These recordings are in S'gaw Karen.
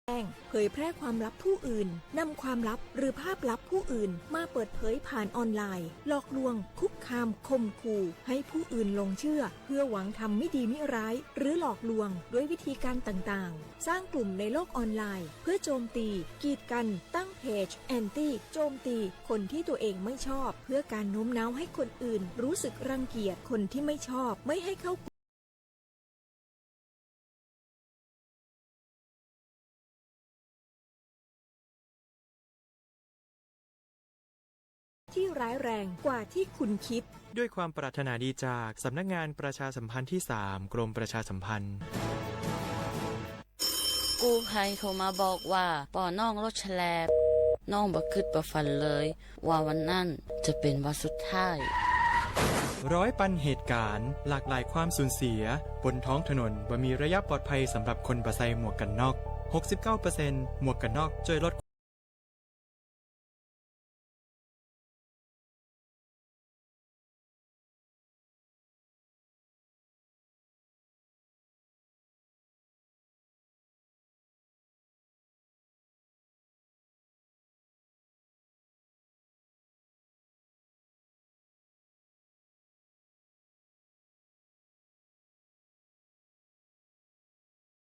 แจ้ง เผยแพร่ความลับผู้อื่น นำความลับหรือภาพลับผู้อื่นมาเปิดเผยผ่านออนไลน์ หลอกลวง คุกคาม ข่มขู่ ให้ผู้อื่นหลงเชื่อ เพื่อหวังทำไม่ดีไม่ร้าย หรือหลอกลวงด้วยวิธีการต่างๆ สร้างกลุ่มในโลกออนไลน์ เพื่อโจมตี กีดกัน ตั้งเพจ แอนตี้ โจมตี คนที่ตัวเองไม่ชอบ เพื่อการโน้มน้าวให้คนอื่นรู้สึกรังเกียจคนที่ไม่ชอบ ไม่ให้เข้า ที่ร้ายแรงกว่าที่คุณคิด ด้วยความปรารถนาดีจากสำนักงานประชาสัมพันธ์ที่สาม กรมประชาสัมพันธ์ กู้ภัยโทรมาบอกว่าปอน้องรถแฉลบ น้องบ่คิดบ่ฝันเลยว่าวันนั้นจะเป็นวันสุดท้าย ร้อยปันเหตุการณ์ หลากหลายความสูญเสีย บนท้องถนนบ่มีระยะปลอดภัยสำหรับคนบ่ใส่หมวกกันน็อก หกสิบเก้าเปอร์เซ็นต์ หมวกกันน็อกช่วยลด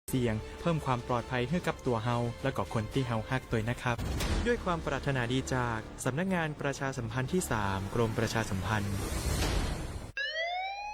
เสี่ยง เพิ่มความปลอดภัยหื้อกับตั๋วเฮา และก็คนตี้เฮาฮักตวยนะครับ ด้วยความปรารถนาดีจากสำนักงานประชาสัมพันธ์ที่สาม กรมประชาสัมพันธ์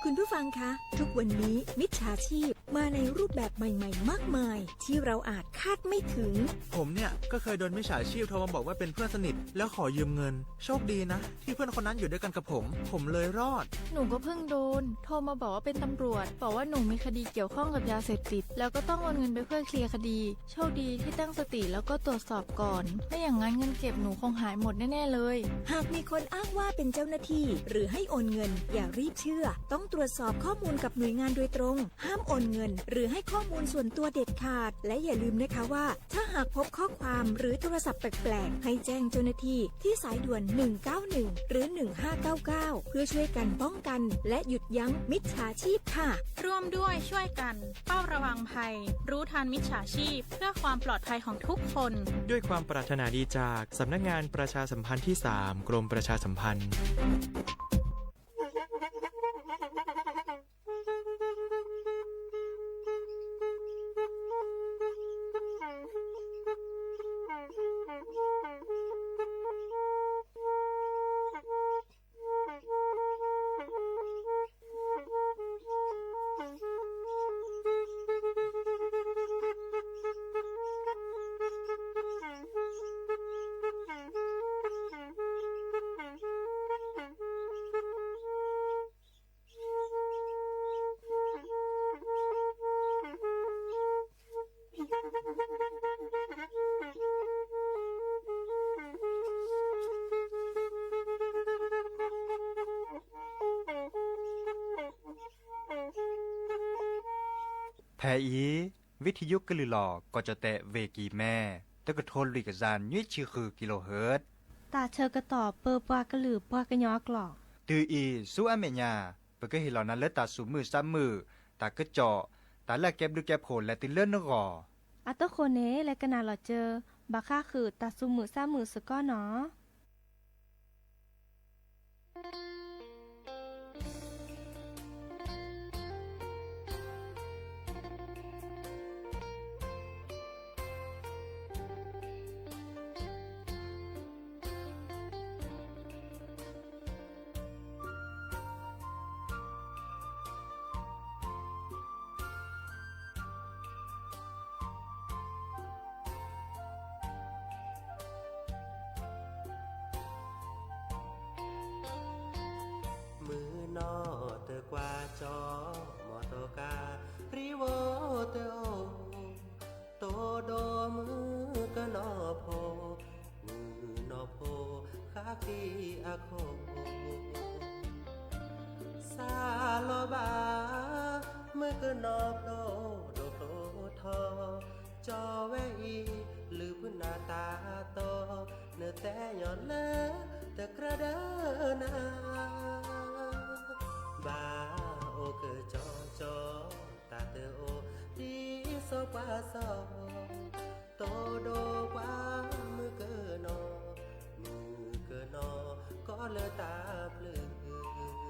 คุณผู้ฟังคะ ทุกวันนี้มิจฉาชีพมาในรูปแบบใหม่ๆ มากมาย ที่เราอาจคาดไม่ถึง ผมเนี่ยก็เคยโดนมิจฉาชีพโทรมาบอกว่าเป็นเพื่อนสนิทแล้วขอยืมเงิน โชคดีนะที่เพื่อนคนนั้นอยู่ด้วยกันกับผม ผมเลยรอด หนูก็เพิ่งโดนโทรมาบอกว่าเป็นตำรวจ บอกว่าหนูมีคดีเกี่ยวข้องกับยาเสพติด แล้วก็ต้องโอนเงินไปเพื่อเคลียร์คดี โชคดีที่ตั้งสติแล้วก็ตรวจสอบก่อน ไม่อย่างนั้นเงินเก็บหนูคงหายหมดแน่ๆเลย หากมีคนอ้างว่าเป็นเจ้าหน้าที่ หรือให้โอนเงิน อย่ารีบเชื่อ ต้องตรวจสอบข้อมูลกับหน่วยงานโดยตรง ห้ามโอนเงิน หรือให้ข้อมูลส่วนตัวเด็ดขาด และอย่าลืมนะคะว่า ถ้าหากพบข้อความหรือโทรศัพท์แปลกๆ ให้แจ้งเจ้าหน้าที่ที่สายด่วน หนึ่งเก้าหนึ่ง หรือ หนึ่งห้าเก้าเก้า เพื่อช่วยกันป้องกัน และหยุดยั้งมิจฉาชีพค่ะ ร่วมด้วยช่วยกัน เฝ้าระวังภัย รู้ทันมิจฉาชีพ เพื่อความปลอดภัยของทุกคน ด้วยความปรารถนาดีจากสำนักงานประชาสัมพันธ์ที่สาม กรมประชาสัมพันธ์ ဖဲအံၤ ဝံထံယုကလုာ်လီၤ ကီၢ်ကၠီၣ်တဲၣ် ဝ့ၢ်ကံၤမဲ တကထိလွံၢ်ကယၤနွံဆံဃု ကံလိဟၢၣ် တၢ်ဆၢကတီၢ်ပၢပှၤကလုာ်ပှၤကညီအကျိာ် တုၤအံၤဆူအမဲာ်ညါ ပကဟ့ၣ်လီၤနၤလၢတၢ်သူၣ်မုာ်သးမုာ် တၢ်ကစီၣ် တၢ်လၢအကဲဘျုးကဲဖှိၣ်လဲၤတုၤလၢနဂီၢ် အဃိန့ၣ် လဲၤကနၣ်လီၤစၢၤ ဘၣ်ဃးဃုာ်တၢ်သူၣ်မုာ်သးမုာ်စ့ၢ်ကီးနီၤ မုၢ်နီၢ်တကွၢ်ကၠီ မီၤတကါ ရံဝီတအိၣ် တိဒိၣ်မုၣ်ကနီၤဖိ မုၢ်နီၢ်ဖိ ဃၣ်ဃံအခိၣ် စးလီၤဘၣ် မုၣ်ကနီၤဖျိဒိၣ်ဖျိထီ ကၠီဝဲအံၤ လုၢ်ဖုနၢ်တၢ်တီ နတဲညီလၢ တကြၢးဒီးနၤ ဘၣ်အိၣ်ကၠီကၠီ တၢ်တအိၣ် ဒ်စီၤပၤစီၤ အိၣ်ဒီးပှၤမုၣ်ကနီၤ, မုၣ်ကနီၤကီၢ်လၢတၢ်ပျုၢ်,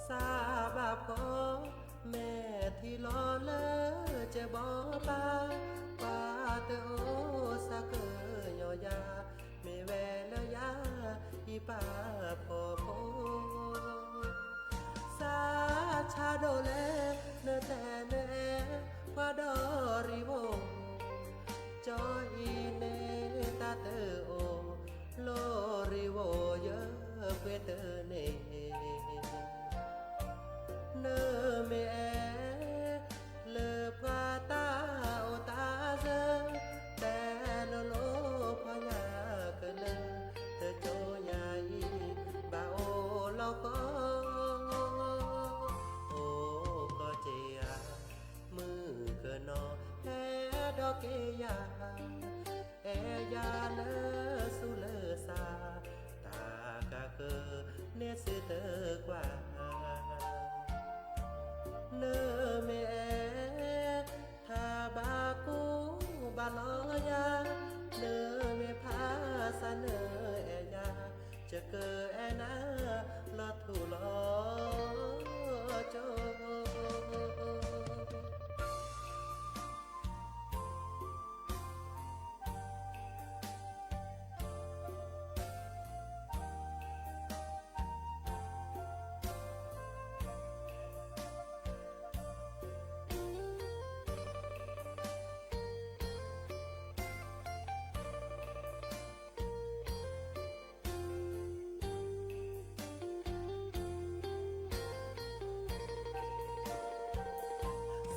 စးဘၣ်ဖှီၣ်မဲာ်ထံလီၤလၢကဘီပၤ, ပှၤတအိၣ်စးကညီၤယၤ, မ့ၢ်ဝဲလၢယၤအံၤပာ်ဖှီၣ်ဖိ စးဆါဒိၣ်လဲၣ် နတဲနအဲၣ် ပှၤဒီးရံဝိ, ကၠီအံၤန့ၣ်တၢ်တအိၣ် လီၤရံဝိယပှ့ၤတန့ၢ်, နမ့ၢ်အဲၣ် လၢပှၤတၢ်အိၣ်တၢ်စၢၤ, တဲလိၤလိၤပှၤညါကလၢ, တကၠိညါအံၤ ဘၣ်အိၣ်လီၤဃီ, အိၣ်ကီၢ်က့ၤယၤ, မုၣ်ကနီၤ ဟဲဒီးက့ၤယၤ, အဲၣ်ယၤလၢဆူလၢစး, တၢ်ကးဃၢၤန့ၣ်စုတကွၢ် နမ့ၢ်အဲၣ် ထါဘၣ်ကူဘၣ်လီၤယၤ, နမ့ၢ်ဖးစးနအဲၣ်ယၤ, ယကအဲၣ်နၤလီၤထူလီၤကၠိ.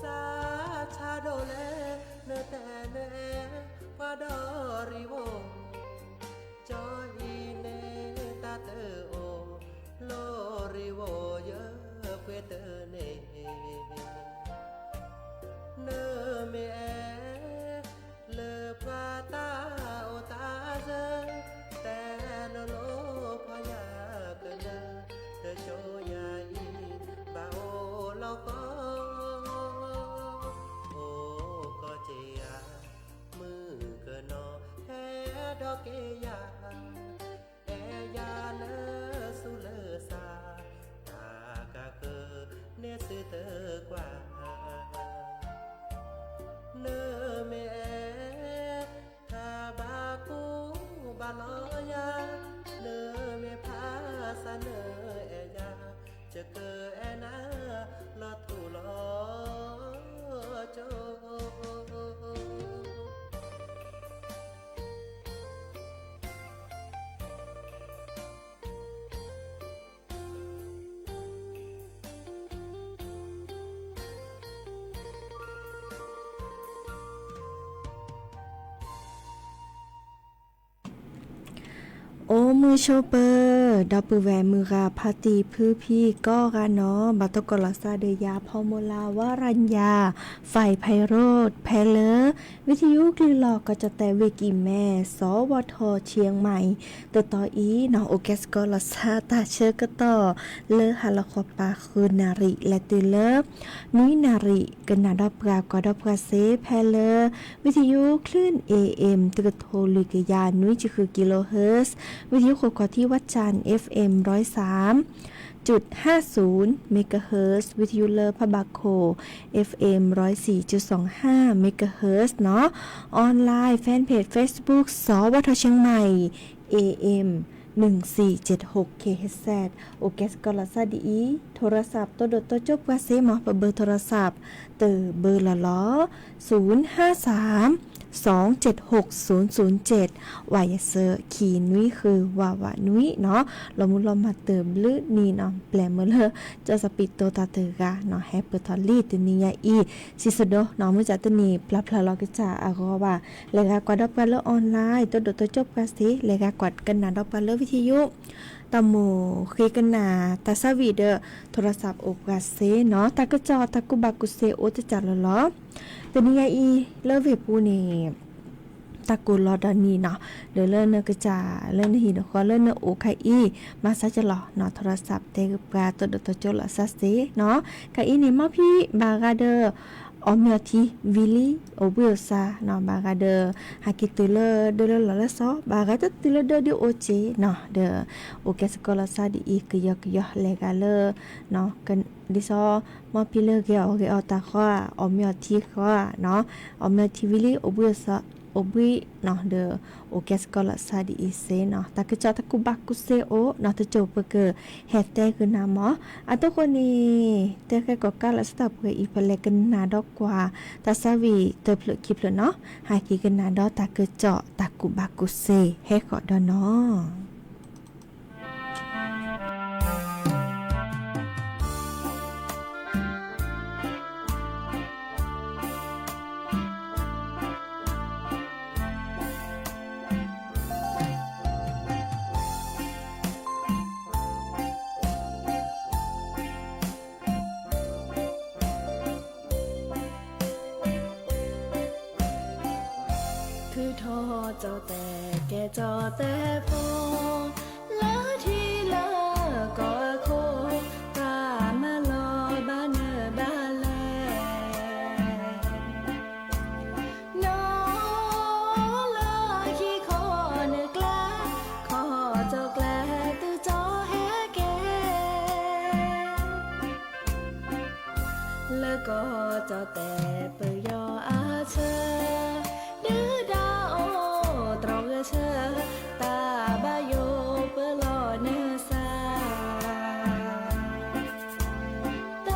စးဆါဒိၣ်လဲၣ် နတဲနအဲၣ် ပှၤဒီးရံဝိ, ကၠီအံၤန့ၣ်တၢ်တအိၣ် လီၤရံဝိယပှ့ၤတန့ၢ်, နမ့ၢ်အဲၣ် လၢပှၤတၢ်အိၣ်တၢ်စၢၤ, တဲလိၤလိၤပှၤညါကလၢ, တကၠိညါအံၤ ဘၣ်အိၣ်လီၤဃီ, အိၣ်ကီၢ်က့ၤယၤ, မုၣ်ကနီၤ ဟဲဒီးက့ၤယၤ, အဲၣ်ယၤလၢဆူလၢစး, တၢ်ကးဃၢၤန့ၣ်စုတကွၢ်, နမ့ၢ်အဲၣ် ထါဘၣ်ကူဘၣ်လီၤယၤ, နမ့ၢ်ဖးစးနအဲၣ်ယၤ, ယကအဲၣ်နၤလီၤထူလီၤကၠိ. အိၣ်မုာ်ဆိးပၢၤ ဒီပုၢ်ဝဲၢ်မုၢ်ဂၤဖါတံၢ်ဖုဖံကိးဂၤနီၢ်, ဘၣ်တကိးလီၤစၢ်ဒီးယၤ ဖီမိၢ်လါ ဝရၣ်ညါ ဖဲဖဲရိၣ် ဖဲလၢ ဝံသယုကလုၢ်လီၢ်ကီၢ်ကၠီၣ်တဲၣ် ဝ့ၢ်ကံၢ်မဲ စီၤဝီၤထီၣ် ခၠ့ၣ်မၢၣ် တတီၤအံၤနီၢ်, အိၣ်ကဲစ့ၢ်ကီးလီၤစၢ်တၢ်ဆၢကတီၢ် လၢဟါလီၤဃီၤပၤဃုနၣ်ရံၣ် လဲၤတုၤလၢ နွံနၣ်ရံၣ် ကနၣ်ဒီးပှၤကွၢ်ဒီးပှၤစ့ၢ် ဖဲလၢ ဝံသယုကလုၢ် เอเอ็ม တကထိလွံၢ်ကယၤနွံဆံဃု kilohertz, ဝံသယုခိၣ်ကီၢ်ထံးဝၣ်စၣ် FM ร้อยสามจุดห้าศูนย์ megahertz, ဝံသယုလၢဖးဘၣ်ခိၣ် FM ร้อยสี่จุดสองห้า megahertz နီၢ်, online fanpage Facebook စီၤဝီၤထီၣ် ခၠ့ၣ်မၢၣ် เอเอ็ม หนึ่งสี่เจ็ดหก เคเอชเซด အိၣ်ကဲစ့ၢ်ကီးလီၤစၢ်ဒ်အံၤ, โทรศัพท์ တိၢ်ဒိၣ်တိၢ်ကၠိၣ်ပှၤစ့ၢ်မး ပဘၢ โทรศัพท์ တဘၢလီၤလီၤ, ศูนย์ห้าสาม สองเจ็ดหกศูนย์ศูนย์เจ็ด ဝးယဲၢ်ဆၢ ခံနွံဃု ဝးဝးနွံနီၢ်, လီၤမူလီၤမၢ်တဘျုးနံၣ်နီၢ်, ပျဲၢ်မုၢ်လၢ ကၠီၣ်စပံးတိၤတၢ်တဂၤနီၢ်, ဟဲပၢၢ်ထီၣ်လံတနံၤညါအံၤ, စံးဆၢဒိၣ်နီၢ်, မ့ၢ်တၢ်တန့ၢ်ပျၢ်ပျၢ်လီၤကစၢ်အဂီၢ်ဘၣ်, လဲၤဂၤကွၢ်ဒီးပှၤလၢ online တိၢ်ဒိၣ်တိၢ်ကၠိၣ်ပှၤစ့ၢ်, လဲၤဂၤကွၢ်ကနၣ်ဒီးပှၤလၢ ဝံသယု တၢ်မိၣ်ဃ့ကနၣ်တၢ်ဆါဝံၤဒီး โทรศัพท์ အိၣ်ပှၤစ့ၢ်နီၢ်, တၢ်ကစီၣ်တၢ်ကူၣ်ဘၣ်ကူၣ်သ့အိၣ်တကးလီၤလီၤ, တနံၤညါအံၤ လၢဝ့ၢ်ပူၤန့ၣ် တၢ်ကိၢ်လီၤဒီးနံၤနီၢ်, ဒီးလၢနကစၢ်လၢနဟံၣ်နဃီလၢနအိၣ်ခါအံၤ မၤစၢ်ကလီၤနီၢ်, โทรศัพท์ တဲပှၤတိၢ်ဒိၣ်တိၢ်ကၠိၣ်လီၤစၢ်စ့ၢ်နီၢ်, ခါအံၤန့ၣ် မ့ၢ်ဖံးဘၣ်ဂၤဒီး အီၣ်မ့ၤအီထံဝံၤလံ အိၣ်ဘှံးအိၣ်သါနီၤ ဘၣ်ဂၤဒီး ဟဲက့ၤတုၤလၢဒၢလၢလီၢ်လၢစီၤ ဘၣ်ဂၤတတုၤလၢဒၢဒုးအိၣ်စ့ၢ်နီၤ ဒီး အိၣ်ကဲစ့ၢ်ကီးလီၤသးဒ်အံၤ ကယီကယီလဲၤဂၤလၢ ဒ်သိး မ်ဖံလၢဂဲၤအီၣ်ဂဲၤအီတၢ်ဃီဧါ အီၣ်မ့ၤအီထံဃီဧါနီၤ အီၣ်မ့ၤအီထံဝံၤလံ အိၣ်ဘှံးအိၣ်သါ အိၣ်ဘှံးနီၤ ဒီး အိၣ်ကဲစ့ၢ်ကီးလီၤသးဒ်အံၤစ့ၢ်နီၤ တၢ်ကစီၣ်တၢ်ကူၣ်ဘၣ်ကူၣ်သ့အိၣ်နီၤ တစိၢ်ပကဟဲတဲကနၤမး အတိၢ်ဃိန့ၣ် တဲဃဲကီးကါလၢဆၢတၢ်ပှဲၤအံၤ ပလဲၤကနၣ်ဒီးကွၢ် တၢ်ဆါဝံၤတဖျၢၣ်ခံဖျၢၣ်နီၤ ဟဲက့ၤကနၣ်ဒီးတၢ်ကစီၣ်တၢ်ကူၣ်ဘၣ်ကူၣ်သ့ ဟဲဃီၤဒီးနီၤ ထုးထီၣ်ကၠီၣ်တဲၣ်ကဲကၠီၣ်တဲၣ်ဖိ လၢထံလၢကီၢ်အခိၣ် ပှၤမၤလီၤဘၣ်နၢၤဘၣ်လဲၣ် နီၢ်လၢခံခီနၢ်ကျါ ခီၣ်ကၠီၣ်ကျဲသုကၠီၣ်ဟဲက့ၤ လၢကီၢ်ကၠီၣ်တဲၣ်ပယီၤအဆၢ ဒုၣ်ဒါအိၣ်တြီဂဲၤဆၢ တၢ်ဘၣ်ယိၣ်ပၢလီၤနၢၤစၢ် တ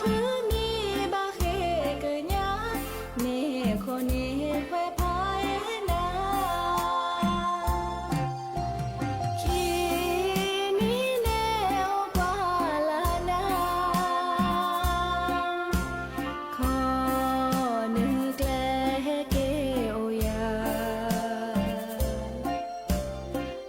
ချုးမံဘၣ်ဃ့ကညး န့ၢ်ခိၣ်န့ၢ်ခွဲးဖးအ့ၣ်နၤ ခံနံၤန့ၣ်အိၣ်ကွၢ်လၢ်နၤ ခီနၢ်ကျဲဟဲက့ၤအိၣ်ယၤ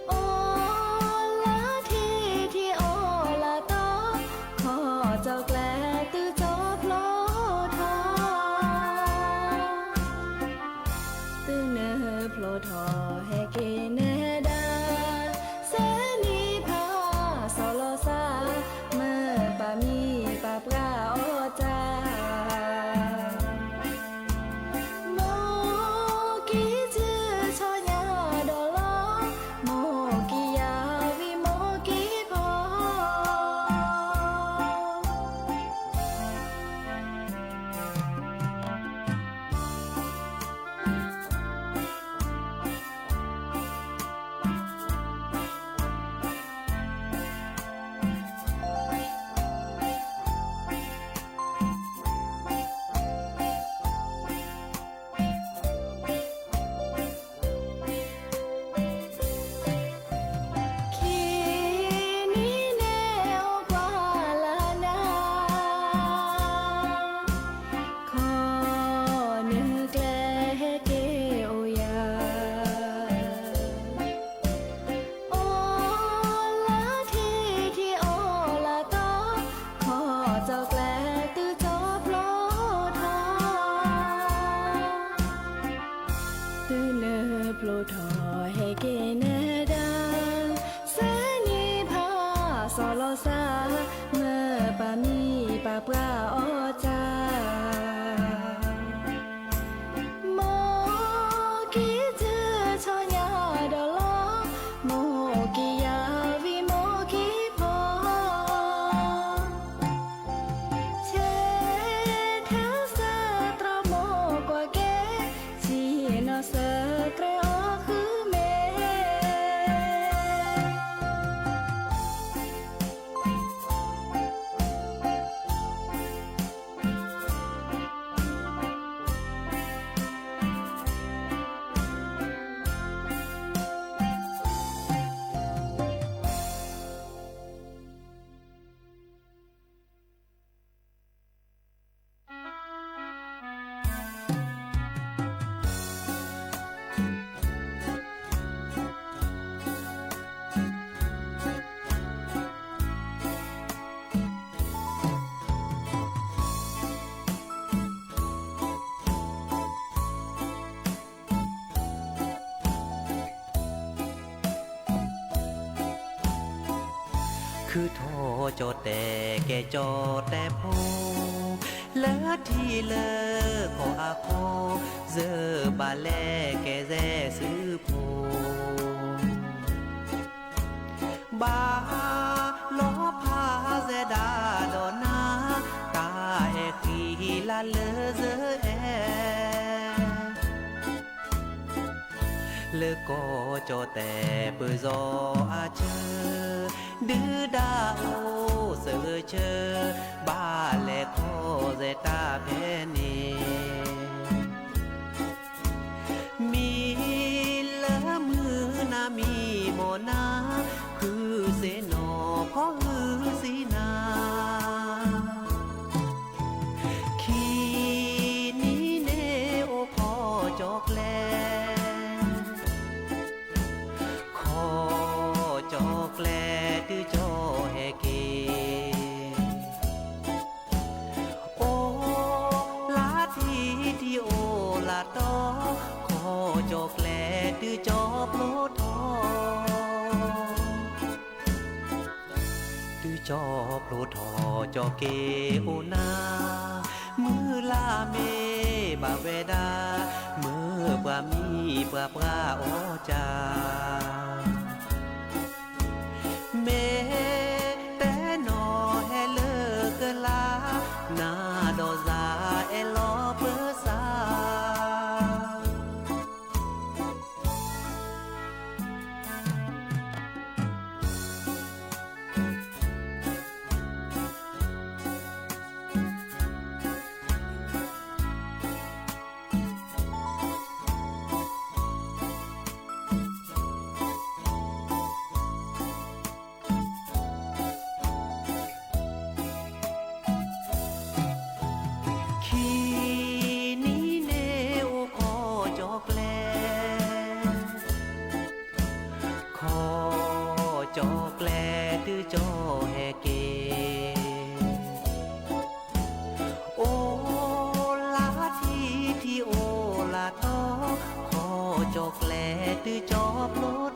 အိၣ်လၢထံထံအိၣ်လၢတီ ခီၣ်ကၠီၣ်ကျဲသုကၠီၣ်ဖျိထီၣ် သုနၢ်ဖျိထီၣ်ဟဲက့ၤနဲဒၣ် သၢနံၤဖးစီၤလီၤစၢ် မၢပၢ်မံပၢ်ပှၢ်အီၣ်တၢ် မိၢ်ကံၢ်စုဆီညါဒီးလီၤ မိၢ်ကံၢ်ယၤဝံၤမိၢ်ကံၢ်ဖီ ခံနံၤန့ၣ်အိၣ်ကွၢ်လၢ်နၤ ခီနၢ်ကျဲဟဲက့ၤအိၣ်ယၤ အိၣ်လၢထံထံအိၣ်လၢတီ ခီၣ်ကၠီၣ်ကျဲသုကၠီၣ်ဖျိထီၣ် သုနၢ်ဖျိထီၣ်ဟဲက့ၤနဲဒၣ် သၢနံၤဖးစီၤလီၤစၢ် မၢပၢ်မံပၢ်ပှၢ်အီၣ်တၢ် မိၢ်ကံၢ်စုဆီညါဒီးလီၤ မိၢ်ကံၢ်ယၤဝံၤမိၢ်ကံၢ်ဖီ ဆဲးထဲစၢတြီမိၢ်ကွၢ်က့ၤ ဆံးနီၢ်စၢကြဲးအီၣ်ဃုမ့ၢ် ထုးထီၣ်ကၠီၣ်တဲၣ်ကဲကၠီၣ်တဲၣ်ဖိ, လၢထံလၢကီၢ်အဃိ, ယဘၣ်လဲၤကဲစဲးစုဖိ, ဘၣ်လီၤဖးစဲးဒၣ်ဒီးနၤ, တၢ်အဲၣ်ဃံလၤလၢစၢၤအဲၣ် လၢကီၢ်ကၠီၣ်တဲၣ်ပၢၢ်စီၤအဆၢ, ဒုၣ်ဒါအိၣ်စၢၤဆၢ, ဘၣ်လဲၤခီစဲးတၢ်ဖဲန့ၣ်, မံၤလၢမုၢ်နၤမံၤမိၢ်နၤ, ဃုစ့ၣ်နီၤဖီၣ်ဃုစံနၤ ခံနံၤန့ၣ်အိၣ်ခီၣ်ကၠီၣ်ကျဲ, ခီၣ်ကၠီၣ်ကျဲတုၤကၠီၣ်ဟဲက့ၤ, အိၣ်လၢထံထံအိၣ်လၢတီ, ခီၣ်ကၠီၣ်ကျဲတုၤကၠီၣ်ဖျိထီၣ် တုၤကၠီၣ်ဖျိထီၣ်ကၠီၣ်က့ၤအိၣ်နၤ, မုၢ်လၢ်မ့ၢ်ဘၣ်ဝဲဒၣ်, မ့ၢ်ပှၤမံပှၤပှၢ်အီၣ်ကၢ, မ့ၢ်တဲနီၢ်ဟဲလၢကလၤ, နၤဒီးယၤအဲၣ်လီၤပၢၤစၢ် ခံနံၤန့ၣ်အိၣ်ခီၣ်ကၠီၣ်ကျဲ, ခီၣ်ကၠီၣ်ကျဲတုၤကၠီၣ်ဟဲက့ၤ, အိၣ်လၢထံထံအိၣ်လၢတီ, ခီၣ်ကၠီၣ်ကျဲတုၤကၠီၣ်ဖျိထီၣ်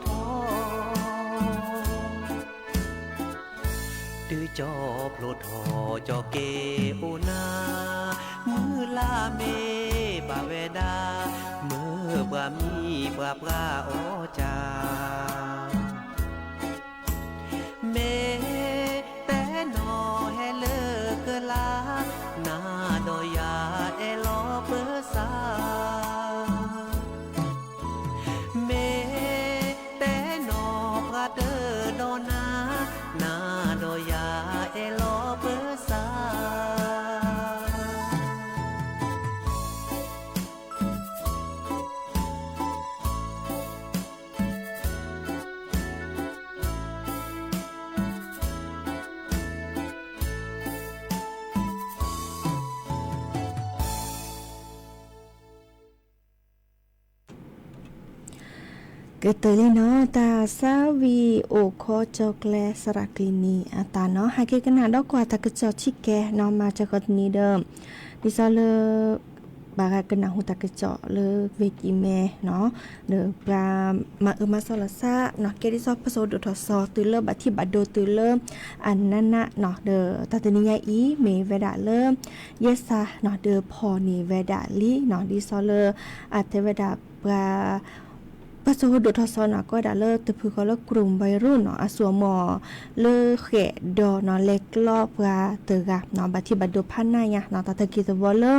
တုၤကၠီၣ်ဖျိထီၣ်ကၠီၣ်က့ၤအိၣ်နၤ, မုၢ်လၢ်မ့ၢ်ဘၣ်ဝဲဒၣ်, မ့ၢ်ပှၤမံပှၤပှၢ်အီၣ်ကၢ, မ့ၢ်တဲနီၢ်ဟဲလၢကလၤ, နၤဒီးယၤအဲၣ်လီၤပၢၤစၢ် မ့ၢ်တဲနီၢ်ပှၤတၢၢ်ဒီးနၤ, နၤဒီးယၤအဲၣ်လီၤပၢၤစၢ် ကတၢၢ်လံနီၤ, တၢ်သးဝံၣ်အိၣ်ခီကၠီကျဲ သရၣ်ကျံၤနံၤအသးနီၤ, ဟဲက့ၤကနၣ်ဒီးကွၢ်တၢ်ကစီၣ်ဆံးကဲနီၤ, မၤစၢၤဃီတနံၤဒီး ဒ်သိးလၢ ဘၣ်ဂၤကနၣ်ဟူတၢ်ကစီၣ်လၢ ဝ့ၢ်ကံၤမဲ နီၤ, ဒီးပှၤမၤအၢမၤသီလီၤသးနီၤ, ကဲဒ်သိးပစိၤဒိၣ်ထီၣ်စီၤတုၤလၢဘၣ်ထံၣ်ဘၣ်ဒိတုၤလၢ အနးနးနီၤ, ဒီးတၢ်တနံၤညါအံၤ မ့ၢ်ဝဲဒၣ်လၢ ယဲၢ်စါနီၤ, ဒီးဖီၣ်န့ၢ်ဝဲဒၣ်လံနီၤ, ဒ်သိးလၢ အတဲဝဲဒၣ်ပှၤ ပစိၤဒိၣ်ထီၣ်စီၤနီၤ, ကိးဝဲဒၣ်လၢတဖုဃီလၢ ကရူၢ်ဘဲရူၢ်နီၤ, အစိၣ်အမိၢ် လၢဃဲၣ်ဒီးနီၤ, လဲၤကျီပှၤတဂၤနီၤ, ဘၣ်ထံၣ်ဘၣ်ဒိဖးနးညါနီၤ, တၢ်တဂ့ၤသဝီလၢ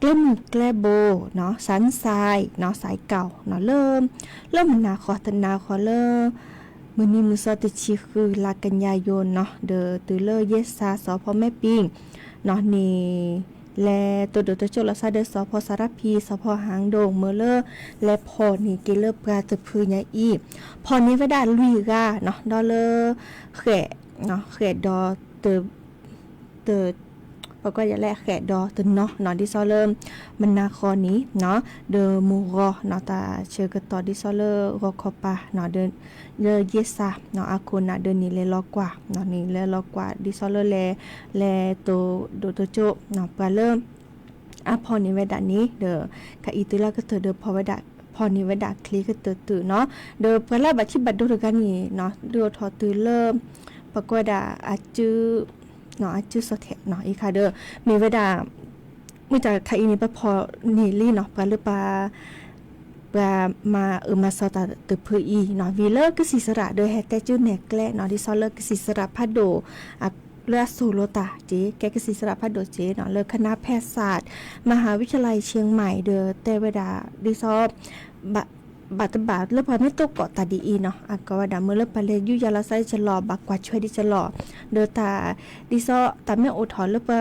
ကျဲမုၢ်ကျဲဘိနီၤ, စၣ်စဲးနီၤ, စဲးကီၢ်နီၤ, လၢ လၢမုၢ်နၤဃီ, တနၤဃီလၢ မုၢ်နံၤမုၢ်သီတဆံဃု လါကညီယိနီၤ, ဒီးတုၤလၢယဲၢ်စါ စီၤဖီမဲပံၤ နီၤန့ၣ် လဲၤတိၢ်ဒိၣ်တိၢ်ဆိးလီၤသးဒီး စီၤဖီစၤရဖံး, စီၤဖီဟၣ်ဒိၣ် မ့ၢ်လၢ လဲၤဖီၣ်န့ၢ်က့ၤလၢပှၤတဖုညါအံၤ, ဖီၣ်န့ၢ်ဝဲဒၣ်လွံၢ်ဂၤနီၤ, ဒီးလၢ ဃဲၣ် ဃဲၣ်ဒီး တ ပကွၢ်ယၤလၢအဃဲၣ်ဒီးတနီၤနီၤ, ဒ်သိးလၢ မုၢ်နၤဃီန့ၣ်နီၤ, ဒီးမုၢ်ဂီၤနီၤ, တၢ်ဆၢကတီၢ်ဒ်သိးလၢဂီၤခီပၤနီၤ, ဒီး လၢယဲၢ်စါနီၤ, အခိၣ်နၢ်ဒီးန့ၣ်လဲၤလီၤကွၢ်နီၤ, န့ၣ်လဲၤလီၤကွၢ်ဒ်သိးလၢလဲၤ လဲၤတိၢ်ဒိၣ်တိၢ်ဆိးနီၤ, ပှၤလၢ အဖီၣ်န့ၢ်ဝဲဒၣ်န့ၣ် ဒီး ခါအံၤတုၤလၢကတၢၢ်ဒီးဖီၣ်ဝဲဒၣ် ဖီၣ်န့ၢ်ဝဲဒၣ်ချ့ကတၢၢ်တုၤနီၤ, ဒီးပှၤလၢအဘၣ်ထံၣ်ဘၣ်ဒိတဂၤန့ၣ်နီၤ, ဒုးအိၣ်ထီၣ်တုၤလၢ ပကွၢ်ဒၣ်အစု အစုစီၤထဲးနီၤ အံၤခါဒီး မ့ၢ်ဝဲဒၣ် မုၢ်တၢ်ခါအံၤန့ၣ် ပဖီၣ်န့ၢ်လံနီၤ ပှၤလၢပှၤ ပှၤမၤအၢမၤစီတၢ်တဖုအံၤနီၤ ဝံၤလၢကစံးစရၣ်ဒီးဟဲတဲကၠူနဲၣ်ကျဲနီၤ ဒ်သိးလၢကစံးစရၣ်ဖးဒိၣ် လၢအသိၣ်လိတၢ်က့ၤ ကဲကစံးစရၣ်ဖးဒိၣ်က့ၤနီၤ လၢ คณะแพทยศาสตร์ มหาวิทยาลัยเชียงใหม่ ဒီးတဲဝဲဒၣ် ဒ်သိး ဘၣ်တဘၣ်လၢပှၤမ့ၢ်တိၢ်ကိးတၢ်ဒ်အံၤနီၤ အကိးဝဲဒၣ်မ့ၢ်လၢပှၤလဲၤယူးယၤလီၤစၢ်ဒ်ကလီၤ ဘၣ်ကွၢ်ဆွဲဒ်ကလီၤ ဒီးတၢ် ဒ်သိးတၢ်မ့ၢ်အိၣ်ထီၣ်လၢပ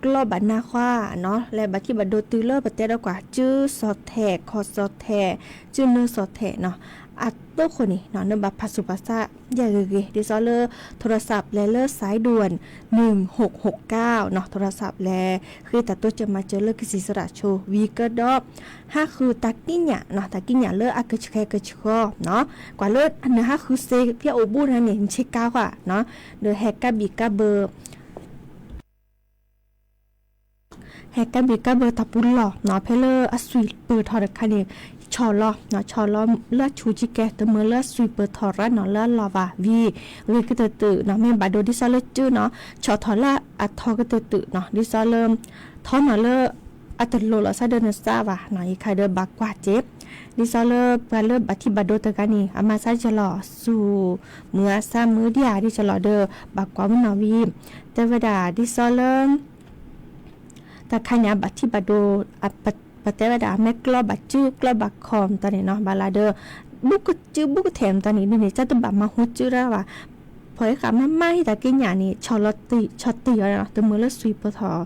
ကျီဘၣ်နါဃါနီၤ လဲၤဘၣ်ထံၣ်ဘၣ်ဒိတုၤလၢပတဲဒီးကွၢ် စုစီၤထဲး ခီၣ်စီၤထဲး စုနၢစီၤထဲးနီၤ အသိးဃိန့ၣ်နီၤ နဘၣ်ဖးဆူၣ်ဖးဆါ ယဲၢ်ဂ့ၤဂ့ၤ ဒ်သိးလၢ โทรศัพท์ လဲၤလၢ สายด่วน หนึ่งหกหกเก้าနီၤ โทรศัพท์ လဲၤဃ့တၢ်တိစၢၤမၤစၢၤလၢကစံးစရၣ်ဆိ ဝံၤကဒီး ဟးဃုတၢ်ကံးညာ်နီၤ တၢ်ကံးညာ်လၢအကဆှဲကဆှီနီၤ ကွၢ်လၢနဟးဃုစ့ဖဲအိၣ်ဘူးန့ၣ် နဆ့ကၤကွၢ်နီၤ ဒီးဟဲကးဘံၣ်ကးဘၢ ဟဲကးဘံၣ်ကးဘၢတၢ်ပူၤလီၢ်နီၤ ဖဲလၢအစွံၣ်ပၢၢ်ထီၣ်တခါန့ၣ် ဆီၣ်လီၤ ဆီၣ်လီၤလၢအဆူၣ်ကကဲ တမၢလၢအစွံၣ်ပၢၢ်ထီၣ်ရၣ်နီၤ လၢအလီၢ်ဘၣ် ဝံၤ ဂ့ၤကတၢၢ်တၢၢ်နီၤ မ့ၢ်ဘၣ်ဒိဒ်သိးလၢစုနီၤ ဆီၣ်ထီၣ်လၢအထီကတၢၢ်တၢၢ်နီၤ ဒ်သိးလၢ ထီနီၤလၢ အတလိၤလီၤစၢ်ဒီးနစၢ်ဘၣ်နီၤ အံၤခါဒီးဘၣ်ကွၢ်က့ၤ ဒ်သိးလၢပှၤလၢဘၣ်ထံၣ်ဘၣ်ဒိတဂၤန့ၣ် အမၤစၢ်ဒ်ကလီၤ ဆူၣ်မုာ်အါဆါမုာ်ဒံးဧါ ဒ်ကလီၤဒီး ဘၣ်ကွၢ်မုၢ်နီၤဝံၤ တဲဝဲဒၣ်ဒ်သိးလၢ တၢ်ခါန့ၣ် အဘၣ်ထံၣ်ဘၣ်ဒိ ပတဲဝဲဒၣ် အမ့ၢ်ကျီဘၣ်စုကျီဘၣ်ခီၣ်မတၤန့ၣ်နီၤ ဘၣ်လၢဒီး ဘူးကစုဘူးကထဲးမတၤန့ၣ် ဒ်န့ၣ် ကၢ်တဘၣ်မၤဟူစုရၣ်ဘၣ် ဖီၣ်အ့ၣ်ဃာ်မးမးဟံၣ်တၢ်ကံးညာ်န့ၣ် ဆီၣ်တ့ၢ်အီၤ တမၢလၢစွံၣ်ပၢၢ်ထီၣ်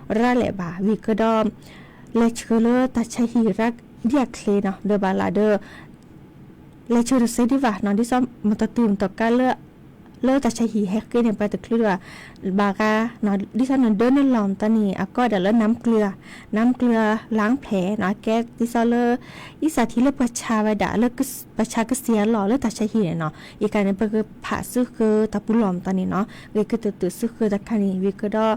ရၣ်လဲာ်ဘၣ် ဝံၤကဒီး လဲၤဆှၢလၢတၢ်ဆါဟံၣ်ရၣ်ဒ်အချ့နီၤ ဒီးဘၣ်လၢဒီး လဲၤဆှၢတစ့ဒံးဘၣ်နီၤ ဒ်သိးမတၤတုၤမတၤကါလၢ လၢတၢ်ဆါဟံၣ်ဟဲဃ့န့ၣ် ပှၤတချုးဒံးဘၣ် ဘၣ်ဂၤ ဒ်သိးနဒၢနလီၢ်မတၤန့ၣ် အကိးဒၣ်လၢ น้ำเกลือ น้ำเกลือล้างแผลနီၤ အကဲဒ်သိးလၢ အံသးထံလၢပှၤဆါဝဲဒၣ်လၢ ပှၤဆါကစံးအလီၢ်လၢတၢ်ဆါဟံၣ်န့ၣ်နီၤ အံၤခါန့ၣ် ပကဖးစုဃၢတၢ်ပူၤလီၢ်မတၤန့ၣ်နီၤ ဂ့ၤကတၢၢ်တၢၢ်စုဃၢတၢ်ခါန့ၣ် ဝံၤကဒီး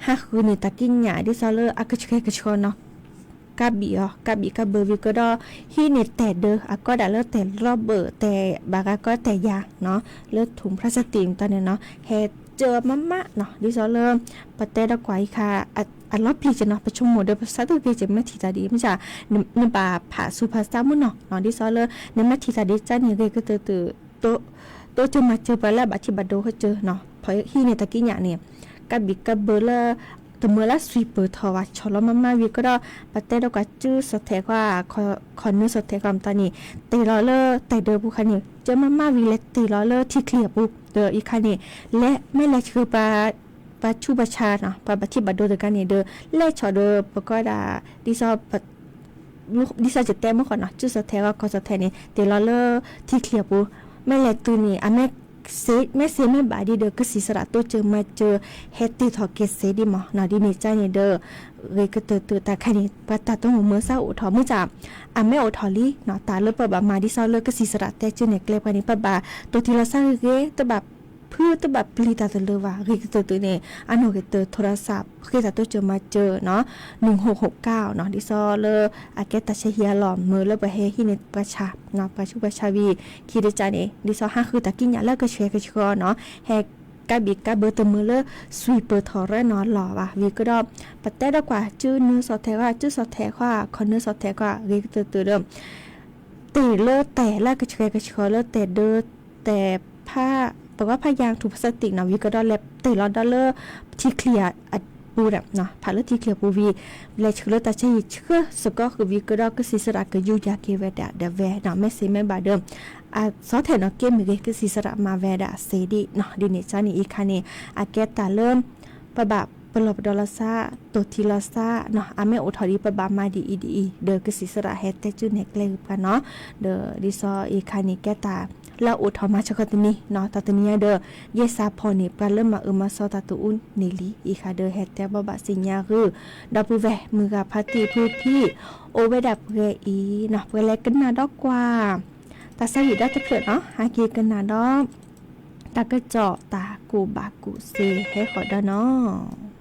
ဟးဃုန့ၢ်တၢ်ကံးညာ် ဒ်သိးလၢအကဆှဲကဆှီနီၤ ကးဘံၣ်အီၤ ကးဘံၣ်ကးဘၢဝံၤကဒီး ဟံးန့ၢ်တဲာ်ဒၢ အကိးဒၣ်လၢတဲာ်ရီဘၢၣ် တဲာ်ဘၣ်ဂၤကိးတဲာ်ယၤနီၤ လၢ ထုးဖျါစတံး မတၤန့ၣ်နီၤ ဟဲစၢမးမးနီၤ ဒ်သိးလၢ ပတဲဒီးကွၢ်အံၤခါ အလီၤပျံၤက့ၤနီၤ ပဆိကမိၣ်ဒီးပဆၢထၢၣ်က့ၤ မ့ၢ်ထံၣ်တၢ်ဒ်အံၤ မ့ၢ်ဆၣ် နဘၣ်ဖးဆူးဖးဆါမုၢ်နီၤနီၤ ဒ်သိးလၢ နမ့ၢ်ထံၣ်တၢ်ဒ်ကၢ်န့ၣ် ဂ့ၤကတၢၢ်တၢၢ် တိစၢၤမၤစၢၤပှၤလၢအဘၣ်ထံၣ်ဘၣ်ဒိဟဲစၢၤနီၤ ဖီၣ်ဟံးန့ၢ်တၢ်ကံးညာ်န့ၣ် ကးဘံၣ်ကးဘၢလၢ တမၢလၢစွံၣ်ပၢၢ်ထီၣ်ဘၣ် ဆီၣ်လီၤမးမးဝံၤကဒီး ပတဲဒီးကွၢ်စုစီၤထဲးကွၢ် ခီၣ်နၢစီၤထဲးကွၢ်မတၤန့ၣ် တ့ၢ်လီၤလၢတဲာ်ဒၢပူၤခါန့ၣ် စၢမးမးဝံၤလဲၤတ့ၢ်လီၤလၢထံချံအပူၤ ဒီးအံၤခါန့ၣ် လဲၤမ့ၢ်လဲၤဆှၢ ပှၤဆူးပှၤဆါနီၤ ပှၤဘၣ်ထံၣ်ဘၣ်ဒိတဂၤန့ၣ်ဒီး လဲၤဆီၣ်ဒီးပကိးဒၣ် ဒ်သိး ဒ်သိးယတဲမုၢ်ဃီနီၤ စုစီၤထဲးဂီၢ်ခီၣ်စီၤထဲးန့ၣ် တ့ၢ်လီၤလၢထံချံအပူၤ မ့ၢ်လဲၤတုၤန့ၣ် အမ့ၢ် မ့ၢ်စ့မ့ၢ်ဘၣ်ဒ်ဒီး ကစံးစရၣ်တိစၢၤမၤစၢၤ ဟဲတ့ၢ်ထီၣ်က့ၤစ့ဒ်မးနီၤ ဒ်န့ၣ်ကါန့ၣ်ဒီး ဂ့ၤကတၢၢ်တၢၢ်တၢ်ခါန့ၣ် ပှၤတၢ်တိမိၢ်မုၢ်စၢ်အိၣ်ထီၣ်မုၢ်စၢ် အမ့ၢ်အိၣ်ထီၣ်လံနီၤ တၢ်လၢပဘၣ်မၤဒ်သိးလၢကစံးစရၣ်တဲကၠူနဲၣ်ကျဲပှၤန့ၣ် ပဘၣ်တိၢ်ထံလီၤစၢ်ဂ့ၤဂ့ၤ တဘၣ်ဖုတဘၣ်ပျံၤတၢ်တလၢာ်ဘၣ် ဂ့ၤကတၢၢ်တၢၢ်န့ၣ် အနီၢ်ဂ့ၤတၢၢ် โทรศัพท์ ဃ့တၢ်တိစၢၤမၤစၢၤနီၤ နုၢ်ဟိၣ်ဟိၣ်ကါနီၤ ဒ်သိးလၢ အကဲတၢ်ဆါဟံၣ်အလီၢ်မၢလၢပှၤဟဲဟံးန့ၢ်ပှၤဆါ ပှၤဆူးပှၤဆါဝံၤ ခံတကါန့ၣ် ဒ်သိးဟးဃုတၢ်ကံးညာ်လၢကဆှဲကဆှီနီၤ ဟဲကးဘံၣ်ကးဘၢတမၢလၢ စွံၣ်ပၢၢ်ထီၣ်ရၣ်နီၤလီၢ်ဘၣ် ဝံၤကဒီး ပတဲဒီးကွၢ်စုနၢစီၤထဲးကွၢ် စုစီၤထဲးကွၢ် ခီၣ်နၢစီၤထဲးကွၢ် ဂ့ၤကတၢၢ်တၢၢ်ဒီး တ့ၢ်လၢတဲာ်လၢကဆှဲကဆှီလၢတဲာ်ဒၢ တဲာ်ဖး ပဂီၢ်ဖးယၢ်ထူၣ်ဖးစၢ်တံၢ်နီၤ ဝံၤကဒီးလဲၤတ့ၢ်လီၤဒီးလၢထံချံအပူၤ ဖးလၢထံချံအပူၤဝံၤ လဲၤဆှၢလၢတၢ်ဆါဟံၣ်ဆှၢစ့ၢ်ကီးဃုာ်ဝံၤကဒီးကစံးစရၣ်ကယူၤယၤက့ၤဝဲဒၣ်ဒီးဝဲနီၤ မ့ၢ်စ့မ့ၢ်ဘၣ်ဒီး အစီၤထဲးနီၤက့မ့ၢ်ဂ့ၤ ကစံးစရၣ်မၤဝဲဒၣ်စ့ဒ်နီၤ ဒ်န့ၣ်ကါန့ၣ်အံၤခါန့ၣ် အကဲတၢ်လၢ ပဘၣ်ပလီၢ်ပဒီလီၤစၢ် တိၢ်ထံလီၤစၢ်နီၤ အမ့ၢ်အိၣ်ထီၣ်ဒ်ပဘၣ်မၤဒ်အံၤဒ်အံၤ ဒီးကစံးစရၣ်ဟဲတဲကၠူနဲၣ်ကျဲဂ့ၤပှၤနီၤ ဒီးဒ်သိးအံၤခါန့ၣ် ကဲတၢ်လၢအအိၣ်ထီၣ်မၤဆၢကတီၢ်တနံၤနီၤ တၢ်တနံၤအံၤဒီး ယဲၢ်စးဖီၣ်န့ၣ် ပှၤလၢမၤအၢမၤစီတၢ်တအိၣ်န့ၣ်လံ အံၤခါဒီးဟဲတဲဘၣ်ဘၣ်စံၣ်ညါဂုာ် ဒီပုၢ်ဝဲၢ်မုၢ်ဂၤဖါတံၢ်ဖုထံ အိၣ်ဝဲဒၣ်ပှဲၤအံၤနီၤ ပှဲၤလဲၤကနၣ်ဒီးကွၢ် တၢ်ဆါဟံၣ်ဒီတဖျၢၣ်နီၤ ဟဲက့ၤကနၣ်ဒီး တၢ်ကစီၣ်တၢ်ကူၣ်ဘၣ်ကူၣ်သ့ဟဲဃီၤဒီးနီၤ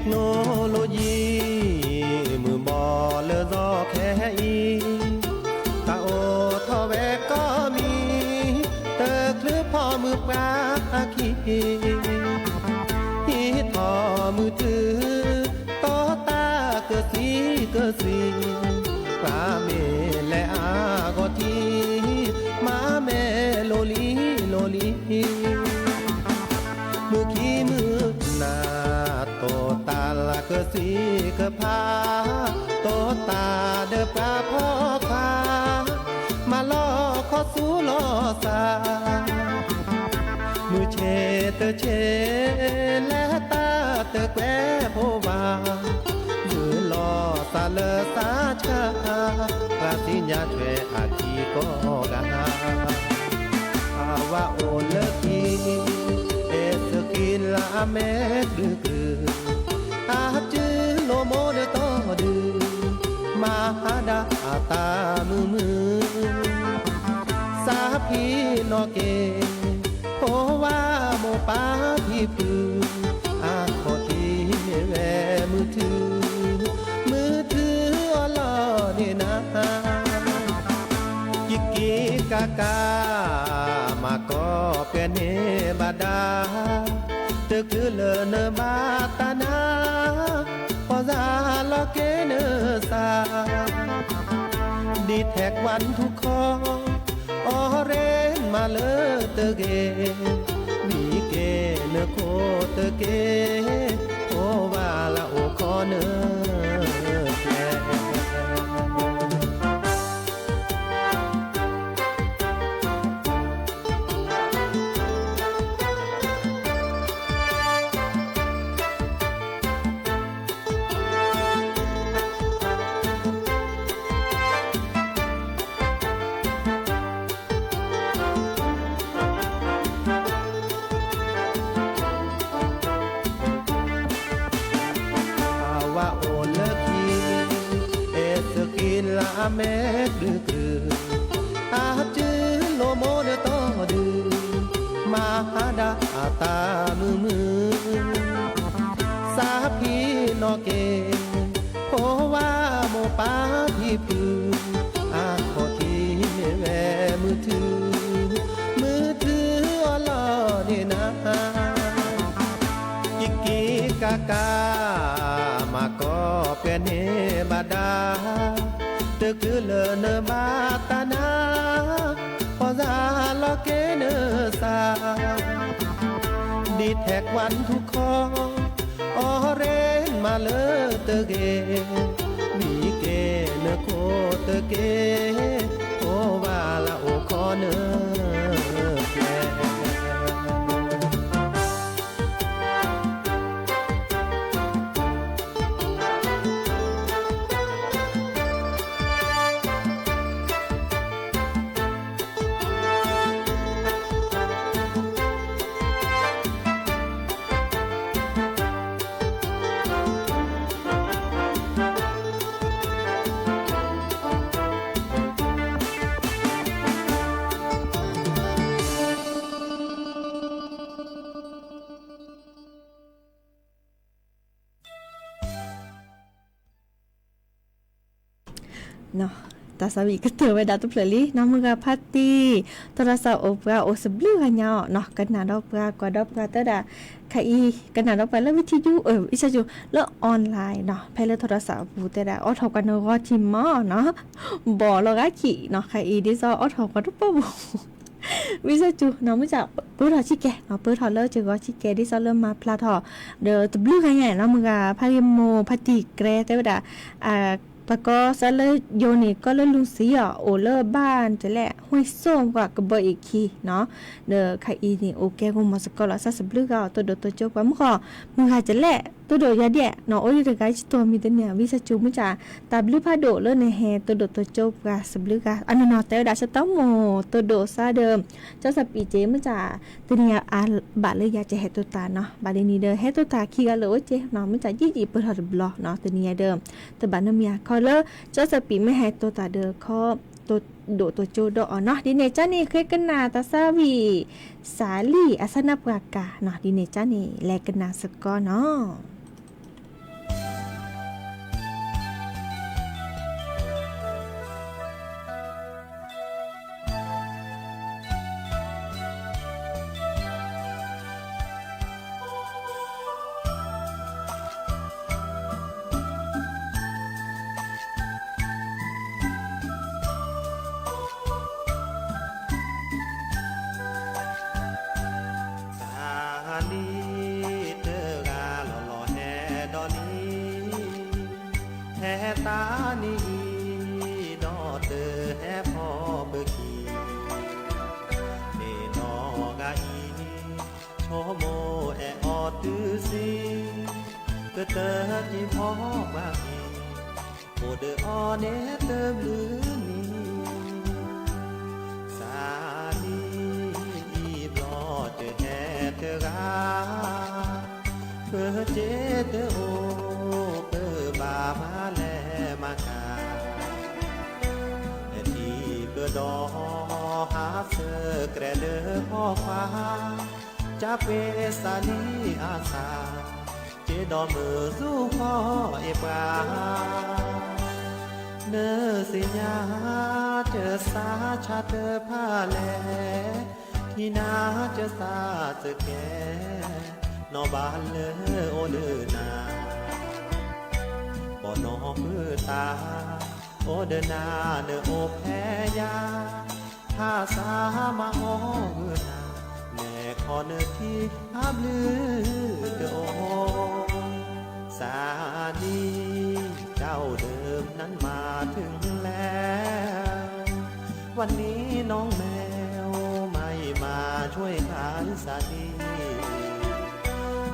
နိလိယံၤ မုၢ်ဘီလၢသီခဲအံၤ, တၢ်အိၣ်ထီၣ်ဝဲကိးမံၤ, တချုးဖီၣ်မုၢ်ပှၤခံ, ဟံးထီၣ်မုၢ်ထူၣ်, တီတၢ်ကစံးကစံး, ပှၤမ့ၢ်လဲၤအါဂီၢ်ထံ, မၤမဲာ်လိၤလံလိၤလံ မုၢ်ခံမုၢ်နၤ, တိာ်တၢ်လၢကစံးကဖး, တိာ်တၢ်ဒီးပှၤဖီခွါ, မၤလီၤခီဆူလီၤစၢ်, မုၢ်ဆ့ၣ်တဆ့ၣ်, လဲၤတၢ်တကွဲးဖိဘၣ်, မုၢ်လီၤစၢ်လၢစၢ်ဆၢ, ပှၤသ့ၣ်ညါထွဲအခံကိးဂၤ အဝဲအိၣ်လၢခံ, အဲၣ်စကံလၢအမဲာ်ကဒုကဒု, အစုလိၤမိၢ်ဒီးတီဒု, မၤဟါဒၣ်အတၢ်မုာ်မုာ်, စးဖံးနီၣ်က့ၤ, ဖိဝါမိၢ်ပၢ်ဖံဖု, အခီၣ်ထံးမ့ၢ်ဝဲမုၢ်ထူၣ်, မုၢ်ထူၣ်အီၤလီၤန့ၣ်နၤ ကံကံကက, မၤကီၢ်ပှဲၤန့ၢ်ဘၣ်ဒါ, တချုးလၢနဘၣ်တၢ်နၤ, ပီၢ်စၢ်လီၤက့ၤနစၢ်, ဒံထဲကွၢ်ထူခီ, အီရ့မၤလၢတဂ့ၤ, မံက့ၤနခိၣ်တက့ၢ်, အိၣ်ဘၣ်လၢအိၣ်ခီနဖျဲၣ် အဝဲအိၣ်လၢခံ, အဲၣ်စကံလၢအမဲာ်ကဒုကဒု, အစုလိၤမိၢ်ဒီးတီဒု, မၤဟါဒၣ်အတၢ်မုာ်မုာ်, စးဖံးနီၣ်က့ၤ, ဖိဝါမိၢ်ပၢ်ဖံဖု, အခီၣ်ထံးမ့ၢ်ဝဲမုၢ်ထူၣ်, မုၢ်ထူၣ်အီၤလီၤန့ၣ်နၤ ကံကံကက, မၤကီၢ်ပှဲၤန့ၢ်ဘၣ်ဒါ, တချုးလၢနဘၣ်တၢ်နၤ, ပီၢ်စၢ်လီၤက့ၤနစၢ်, ဒံထဲကွၢ်ထူခီ, အီရ့မၤလၢတဂ့ၤ, မံက့ၤနခိၣ်တက့ၢ်, အိၣ်ဘၣ်လၢအိၣ်ခီနဖျဲၣ်. တၢ်သးဝံၣ်ကတၢၢ်ဝဲဒၣ်တဖျၢၣ်လံနီၤ မုၢ်ဂၤဖါတံၢ်, ထီၣ်တၢ်စးအိၣ်ပှၤအိၣ်သဘျုးဂၤညါအီၤနီၤ ကနၣ်ဒီးပှၤကွၢ်ဒီးပှၤတဲဒၣ်, ခါအံၤ ကနၣ်ဒီးပှၤလၢ ဝံထံယူ ဝံသးစူၤ လၢ online နီၤ ဖဲလၢထီၣ်တၢ်စးအပူၤတဲဒၣ် အိးထီၣ်ကွၢ်နဂီၤထံမီၤနီၤ, ဘီၣ်လီၤဂာ်ခံနီၤ ခါအံၤဒ်သိးအိးထီၣ်ကွၢ်တပီပူၤ ဝံသးစူၤနီၤ မုၢ်စၢ်ပၢထီၣ်ဆံးကဲနီၤ ပၢထီၣ်လၢကဂီၤဆံးကဲ ဒ်သိးလၢမၤဖျါထီၣ် ဒီးတဘျုးဂၤညါနီၤ မုၢ်ဂၤဖါဂ့ၤမိၢ်ဖါတံၢ်ကြဲတဲဝဲဒၣ် တၢ်ကီစၢ်လၢယိၤန့ၣ် ကီၢ်လၢလူၤသံအီၤ အိၣ်လၢဘၣ်တလဲၣ် ဟွဲစိပှၤကဘီအံၤခံနီၤ, ဒီးခါအံၤန့ၣ် အိၣ်ကဲကမီၤစ့ၢ်ကီးလီၤ စၢ်သဘျုးဂၤအီၤ တိၢ်ဒိၣ်တိၢ်ကၠိပှၤမုၣ်ဃီ မုၢ်ဂၤတလဲၣ် တိၢ်ဒိၣ်ယၤဒဲးနီၤ အိၣ်ဒံးတဂၤယတတီၤမံၤတန့ၢ် ဝံသးစူၤမုၢ်စၢ် တၢ်ဘျုးဖးဒိၣ်လၢနဟဲတိၢ်ဒိၣ်တိၢ်ကၠိပှၤသဘျုးဂၤ အနီၢ်နီၢ်တဲဝဲဒၣ် စတမူ တိၢ်ဒိၣ်စၢ်ဒီး ကၠီစၢ်ပံးက့ မုၢ်စၢ် တနံၤအံၤအါဘၣ်လၢယၤကဟဲတိၢ်တၢ်နီၤ ဘၣ်လံနံၤဒီး ဟဲတိၢ်တၢ်ခံဂၤလၢအိၣ်က့နီၤ မုၢ်စၢ်ယံာ်ယံာ်ပၢၢ်ထီၣ်တဘျီနီၤ တနံၤအံၤဒီး တဘၣ်နမ့ၢ်အခီလၢ ကၠီစၢ်ပံးမ့ၢ်ဟဲတိၢ်တၢ်ဒီးခီ တိၢ်ဒိၣ်တိၢ်ကၠိဒီးအီၤနီၤ ဒ်န့ၣ်ကၠၢန့ၣ် ဃ့ကနၣ်တၢ်သးဝံၣ် စးလံ အစၢ်နၢ်ပှၤကၤနီၤ ဒ်န့ၣ်ကၠၢန့ၣ် လဲၤကနၣ်စ့ၢ်ကီးနီၤ. ဆိကမိၣ်အဲၣ်အီၤတုၤဆံး, ကတၢၢ်တံၤဖီပှၤအံၤ, အိၣ်ဒီးအီၤန့ၣ်တဘျုးနံၤ, စၤဒံအံၤဘျီတဟဲတဂၤ, ပစ့တအိၣ်ပဘၣ်မၤလဲၤမၤကၤ, ထံၣ်ပဒီးဟးဆၢကြဲးလၢဟီၣ်ခွါ, ကၢ်ပှ့ၤစၤလံအါစၢ်, က့ဒီးမုၢ်စူၤဃီအ့ၣ်ပှၤ, နစ့ညါကစၢ်ဆါတဖၣ်လဲၣ်, ထံၣ်နၤကစၢ်စကဲ, နီၢ်ဘၣ်လၢအိၣ်ဒီးနၤ, ဘီၣ်နီၢ်ဟုတၢ်, အိၣ်ဒီးနၤနအိၣ်ဖဲယၤ, ဖးစၢ်မၤအီၣ်ဂုာ်နၤ, နဲခီနထံအဘျုးတအိၣ်, စၤဒံ, เจ้าเดิมนั้นมาถึงแล้ว, วันนี้น้องแมวไม่มาช่วยขายสาลี่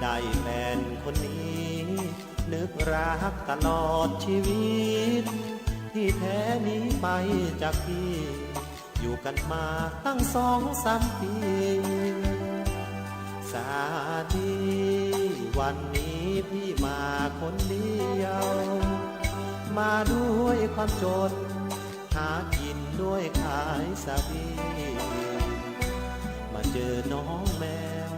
ได้แฟนคนนี้ นึกรักตลอดชีวิต ที่แท้หนีไปจากพี่ อยู่กันมาตั้งสองสามปี สาดี วันนี้พี่มาคนเดียว มาด้วยความจน หากินด้วยขายสาลี่ มาเจอน้องแมว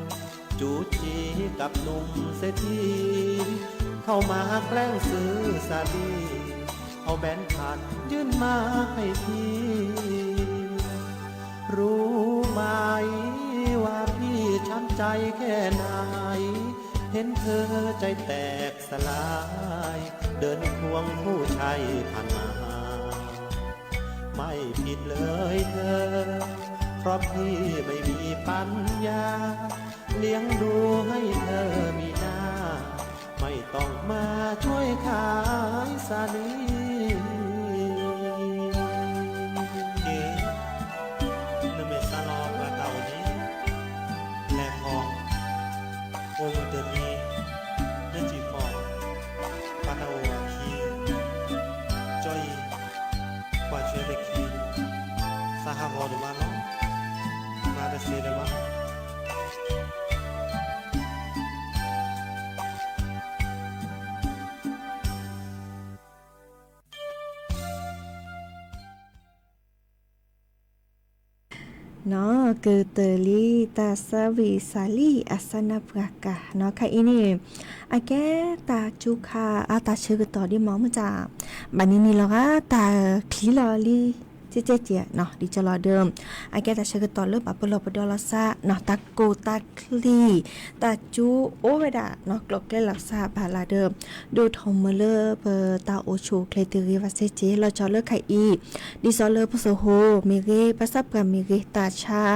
จู๋จี๋กับหนุ่มเศรษฐี เข้ามาแกล้งซื้อสาลี่ เอาแบงค์พันยื่นมาให้พี่ รู้ไหมว่าพี่ช้ำใจแค่ไหน เห็นเธอใจแตกสลาย เดินควงผู้ชายผ่านมา ไม่ผิดเลยเธอ เพราะพี่ไม่มีปัญญา เลี้ยงดูให้เธอมีหน้า ไม่ต้องมาช่วยขายสาลี่ က့ၤ နမ့ၢ်စးလီၤပှၤတၢ်အိၣ်န့ၣ် လဲၤခီ အိၣ်မုာ်တမံၤ လၢစံၣ်ဖီ ပှၤတၢ်အိၣ်အခံ ကၠီအံၤ ကွၢ်ထွဲလၢခံ သးဟးဂီၤဒိၣ်မးလီၤ မၤတသ့လၢၤဘၣ် နီၢ် ကတၢၢ်လံ တၢ်ဆၢဝံၣ်စးလံ အစၢနၢ်ပှၤကၢ် နီၢ် ခဲအံၤန့ၣ် အကဲတၢ်စူၤခါ အတၢ်ဆၢကတီၢ်ဒ်မ့ၢ်မုၢ်တၢ် ဘၣ်နံၤနံၤလီၤဂာ် တၢ်ချံလီၤလံ ကဲကဲကဲ နီၢ် ဒ်ကၠီလီၤဒီး အကဲတၢ်ဆၢကတီၢ်လၢပာ်ပလီၢ်ပဒီလီၤသး နီၢ် တၢ်ကိၢ်တၢ်ချံ တၢ်စူၤအိၣ်ဝဲဒၣ် နီၢ် ကျိၤကျဲလီၤသးဘၣ်လၢ်ဒီး ဒိၣ်ထီၣ်မုာ်လၢပတၢ်အိၣ်ဆူၣ်အိၣ်ချ့တဂ့ၤဘၣ်စ့ၢ်ကီး လီၤဆီလၢခဲအံၤ ဒ်သိးလၢပစိၤဟိမ့ၢ်ဂ့ၤ ပှၤသးပှၢ်မ့ၢ်ဂ့ၤ တၢ်ဆါ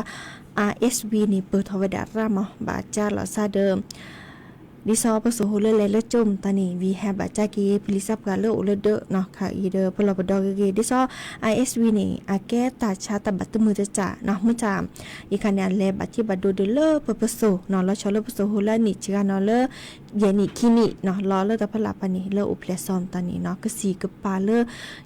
အါ အ့ၣ်ဝံၣ်န့ၣ် ပၢၢ်ထီၣ်ဝဲဒၣ်ရၣ်မး ဘၣ်ကၢ်လီၤသးဒီး ဒ်သိးပစိၤဟိလၢလဲၤလၢကၠိမတၤန့ၣ် ဝံၤဟဲဘၣ်ကၢ်က့ၤ ပလံၤသးပှၢ်လၢအိၣ်လၢဒၢး နီၢ် ခဲအံၤဒီး ပလီၢ်ပဒီဂ့ၤဂ့ၤ ဒ်သိး အါ အ့ၣ်ဝံၣ်န့ၣ် အကဲတၢ်ဆါတၢ်ဘၣ်တမုာ်တစဲး နီၢ် မုၢ်တၢ် အံၤခါန့ၣ် အလဲၤဘၣ်ထံၣ်ဘၣ်ဒိဒီးလၢပပစိၤ နီၢ် လီၤဆီလၢပစိၤဟိလၢအနံၣ်ဆံဂၤနီၢ်လၢ ယဲၢ်နံၣ်ခံနံၣ် နီၢ် လီၤလၢတၢ်ဖီလာ်ပၤန့ၣ် လၢအိၣ်ဖျဲၣ်စီမတၤန့ၣ် နီၢ် ကစံၣ်ကပၤလၢ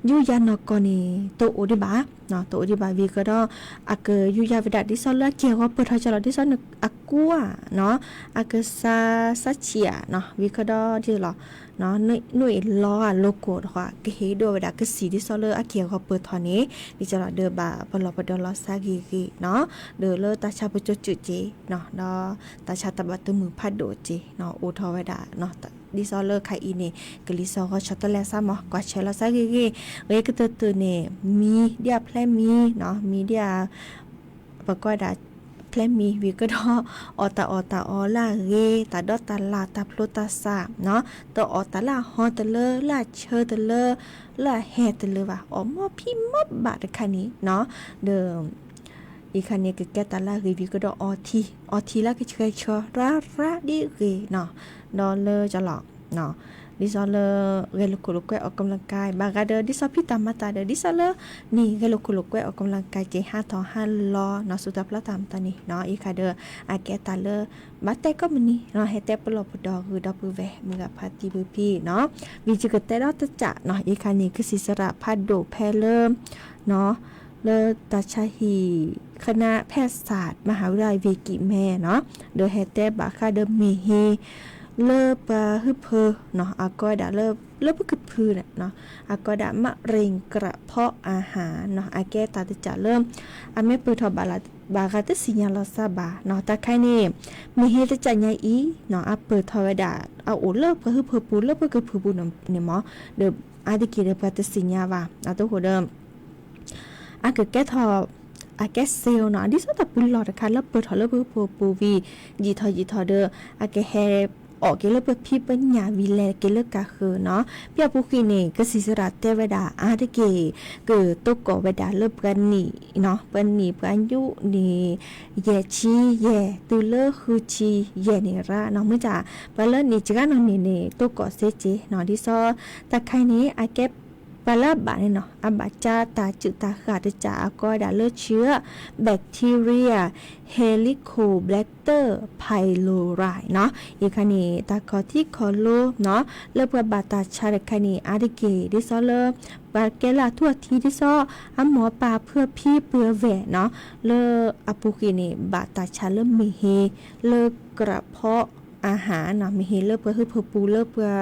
ယူးယၤနီၢ်ကီၢ်န့ၣ် တအိၣ်ဒံးဘၣ် နီၢ် တအိၣ်ဒံးဘၣ်ဝံၤကဒီး အကယူးယၤဝဲဒၣ် ဒ်သိးလၢအက့ၢ်အဂီၤပၢၢ်ထီၣ်ကၢ်လီၤ ဒ်သိးအကူအါ နီၢ် အကစၢ်စၢ်ဆံးဧါ နီၢ် ဝံၤကဒီးဒ်လီၤ နအိၣ်လီၤဂာ်လိၤကိၢ်ဒီး ကဟ့ၣ်ဒိၣ်ဝဲဒၣ်ကစံၣ် ဒ်သိးလၢအက့ၢ်အဂီၤပၢၢ်ထီၣ်န့ၣ် ဒ်ကၠီလီၤဒီးဘၣ်ပလီၢ်ပဒီလီၤသးဂ့ၤဂ့ၤ နီၢ် ဒီးလၢတၢ်ဆါပကၠိကၠိက့ၤ နီၢ် ဒီးတၢ်ဆါတၢ်ဘၣ်တမုာ်ဖးဒိၣ်က့ၤ နီၢ် အိၣ်ထီၣ်ဝဲဒၣ် ဒ်သိးလၢခဲအံၤန့ၣ် ကလံၤစိးဂီၤဆီတလဲသးမး ကွၢ်ဆၢလီၤသးဂ့ၤဂ့ၤ ဂ့ၤကတၢၢ်တၢၢ်န့ၣ် မံဒ်အဖျဲမံ နီၢ် မံဒ်အ ပကိးဒၣ် ဖျဲမံဝံၤကဒီး အီၣ်တၢ်အီၣ်တၢ်အီလၢအဂ့ၤ တၢ်ဒီးတၢ်လၢ် တၢ်ဖျိတၢ်ဆး နီၢ် တအီၣ်တၢ်လၢအဟီတလၢ လၢအဆၢတလၢ လၢအဟဲတလၢဘၣ် အီၣ်မီၢ်ဖံးမီၢ်ဘၣ်တခါန့ၣ် နီၢ် ဒီး အံၤခါန့ၣ် ကကဲတၢ်လၢအဂ့ၤဝံၤကဒီး အီထံ အီထံလၢကဆှဲဆှီရၣ်ရၣ်ဒ်ဂ့ၤ နီၢ် ဒီးလၢကၠီလီၤ နီၢ် ဒ်သိးလၢ ဂဲၤလိာ်ခိၣ်လိာ်ကွဲ ออกกำลังกาย ဘၣ်ဂၤဒီး ဒ်သိးဖံးတၢ်မၤတၢ်ဒီး ဒ်သိးလၢ န့ၣ် ဂဲၤလိာ်ခိၣ်လိာ်ကွဲ ออกกำลังกาย က့ၤဟးထီၣ်ဟးလီၤနီၤ စူးတၢ်ဖျီတၢ်မတၤန့ၣ်နီၤ အံၤခါဒီး အကဲတၢ်လၢ ဘၣ်တဲကိးမုၢ်နံၤနီၤ ဟဲတဲပလီၢ်ပဒီးဂုာ်ဒီပုၢ်ဝဲၢ်မုၢ်ဂၤဖါတံၢ်ပုၢ်ဖံနီၤ ဝံၤယကတဲဒီးတစးနီၤ အံၤခါန့ၣ် ကစံးစရးဖးဒိၣ်ဖဲလၢ နီၤ လၢတၢ်ဆါဟံၣ် คณะแพทยศาสตร์ มหาวิทยาลัยเวกิแม နီၤ ဒီးဟဲတဲဘၣ်ဃးဒီးမ့ၢ်ဟ့ လၢပှၤဟုဖၢနီၤ အကိးဒၣ်လၢ လၢပကဖုန့ၣ်နီၤ အကိးဒၣ် มะเร็งกระเพาะอาหาร နီၤ အကဲတၢ်တစးလၢ အမ့ၢ်ပၢၢ်ထီၣ်ဘၣ်လၢ ဘၣ်ဂၤတသ့ၣ်ညါလီၤစၢ်ဘၣ်နီၤ တၢ်ခါန့ၣ် မ့ၢ်ဟ့တစးညါအံၤနီၤ အပၢၢ်ထီၣ်ဝဲဒၣ် အအိၣ်လၢပှၤဟုဖၢပူၤလၢပကဖုပူၤန့ၣ်မး ဒီးအါတက့ၢ်ဒီးပှၤတသ့ၣ်ညါဘၣ် အတဃိဒီး အကကဲထီၣ် အကဲ cell နီၤ ဒ်သိးတၢ်ပူၤလီၢ်တခါလၢပၢၢ်ထီၣ်လၢပကဖုပူၤဝံၤ ယံာ်ထီၣ်ယံာ်ထီၣ်ဒီး အကဟဲ အီၣ်က့ၤလၢပဖံပညၣ်ဝံၤ လဲၤက့ၤလၢကးဃၢၤနီၤ ပျၢ်ပူၤဃံန့ၣ် ကစံးစရးတဲဝဲဒၣ် အါတက့ၢ် ကတိၢ်ကီၢ်ဝဲဒၣ်လၢပှၤနံၣ်နီၤ ပှၤနံၣ်ပှၤညူးနံၣ် ယဲၢ်ဆံယဲၢ် တုၤလၢဃုဆံယဲၢ်န့ၣ်ရၣ်နီၤ မ့ၢ်တၢ် ပှၤလၢနံၣ်စှၤနီၤန့ၣ်န့ၣ် တိၢ်ကီၢ်စ့က့ၤနီၤ ဒ်သိး တၢ်ခါအံၤန့ၣ် အကဲ ပှၤလၢအဘၣ်န့ၣ်နီၤ အဘၣ်ကၢ်တၢ်စုၣ်တၢ်ဃၣ်တစးအကိးဒၣ်လၢဆံး bacteria Helicobacter pylori နီၤ အံၤခါန့ၣ် တၢ်ခီၣ်ထံခီၣ်လိနီၤ လၢပှၤဘၣ်တၢ်ဆါတခါန့ၣ် အါတက့ၢ် ဒ်သိးလၢ ပှၤကဲလၢအထူအထံး ဒ်သိး အမိၢ်အပၢ်ဖုအဖံပှၤဝဲၢ်နီၤ လၢအပူၤကွံာ်န့ၣ် ဘၣ်တၢ်ဆါလၢမ့ၢ်ဟ့ လၢ กระเพาะอาหาร နီၤ မ့ၢ်ဟ့လၢပှၤဟုဖၢပူၤလၢပှၤ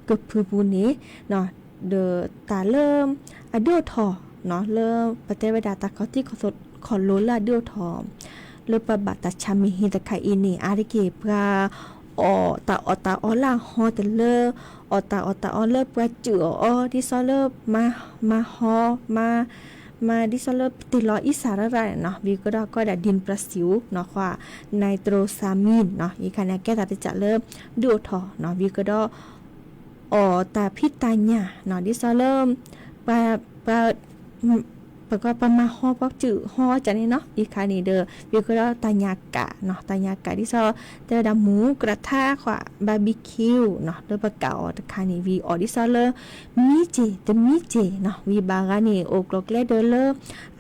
ကဖုပူၤန့ၣ် ဒီးတၢ်လၢ အဒုးအိၣ်ထီၣ်နီၤ လၢပတဲဝဲဒၣ်တၢ်ခီၣ်ထံခီၣ်လိလၢအဒုးအိၣ်ထီၣ် လၢပှၤဘၣ်တၢ်ဆါမ့ၢ်ဟ့တခါအံၤန့ၣ် အါတက့ၢ်ပှၤ အီၣ်တၢ်အီၣ်တၢ်အီလၢအဟီတလၢ အီၣ်တၢ်အီၣ်တၢ်အီလၢပှၤစုၣ်အီၤအီ ဒ်သိးလၢ မၤဟီ မၤ မၤဒ်သိးလၢပတ့ၢ်လီၤအံစၢ်ရၣ်ရၣ်န့ၣ်နီၤ ဝံၤကဒီးကိးဒၣ် ดินประสิว နီၤ ခွါ ไนโตรซามีน နီၤ အံၤခါန့ၣ် အကဲတၢ်တစးလၢ ဒုးအိၣ်ထီၣ်နီၤ ဝံၤကဒီး အီၣ်တၢ်ဖံးတၢ်ညၣ်နီၤ ဒ်သိးလၢ ပှၤ ပှၤ ပကပှၤမၤဟီပှၤစုၣ်ဟီကန့ၣ်နီၤ အံၤခါန့ၣ်ဒီး ဝံၤကဒီးတၢ်ညၣ်ကးနီၤ တၢ်ညၣ်ကးဒ်သိး တဲဝဲဒၣ် หมูกระทะ ခွါ barbecue နီၤ လၢပကးအီၤတခါန့ၣ် ဝံၤအီၣ်ဒ်သိးလၢ မံက့ၤတမံက့ၤနီၤ ဝံၤဘၣ်ဂၤန့ၣ် အိၣ်ကျိၤကျဲဒီးလၢ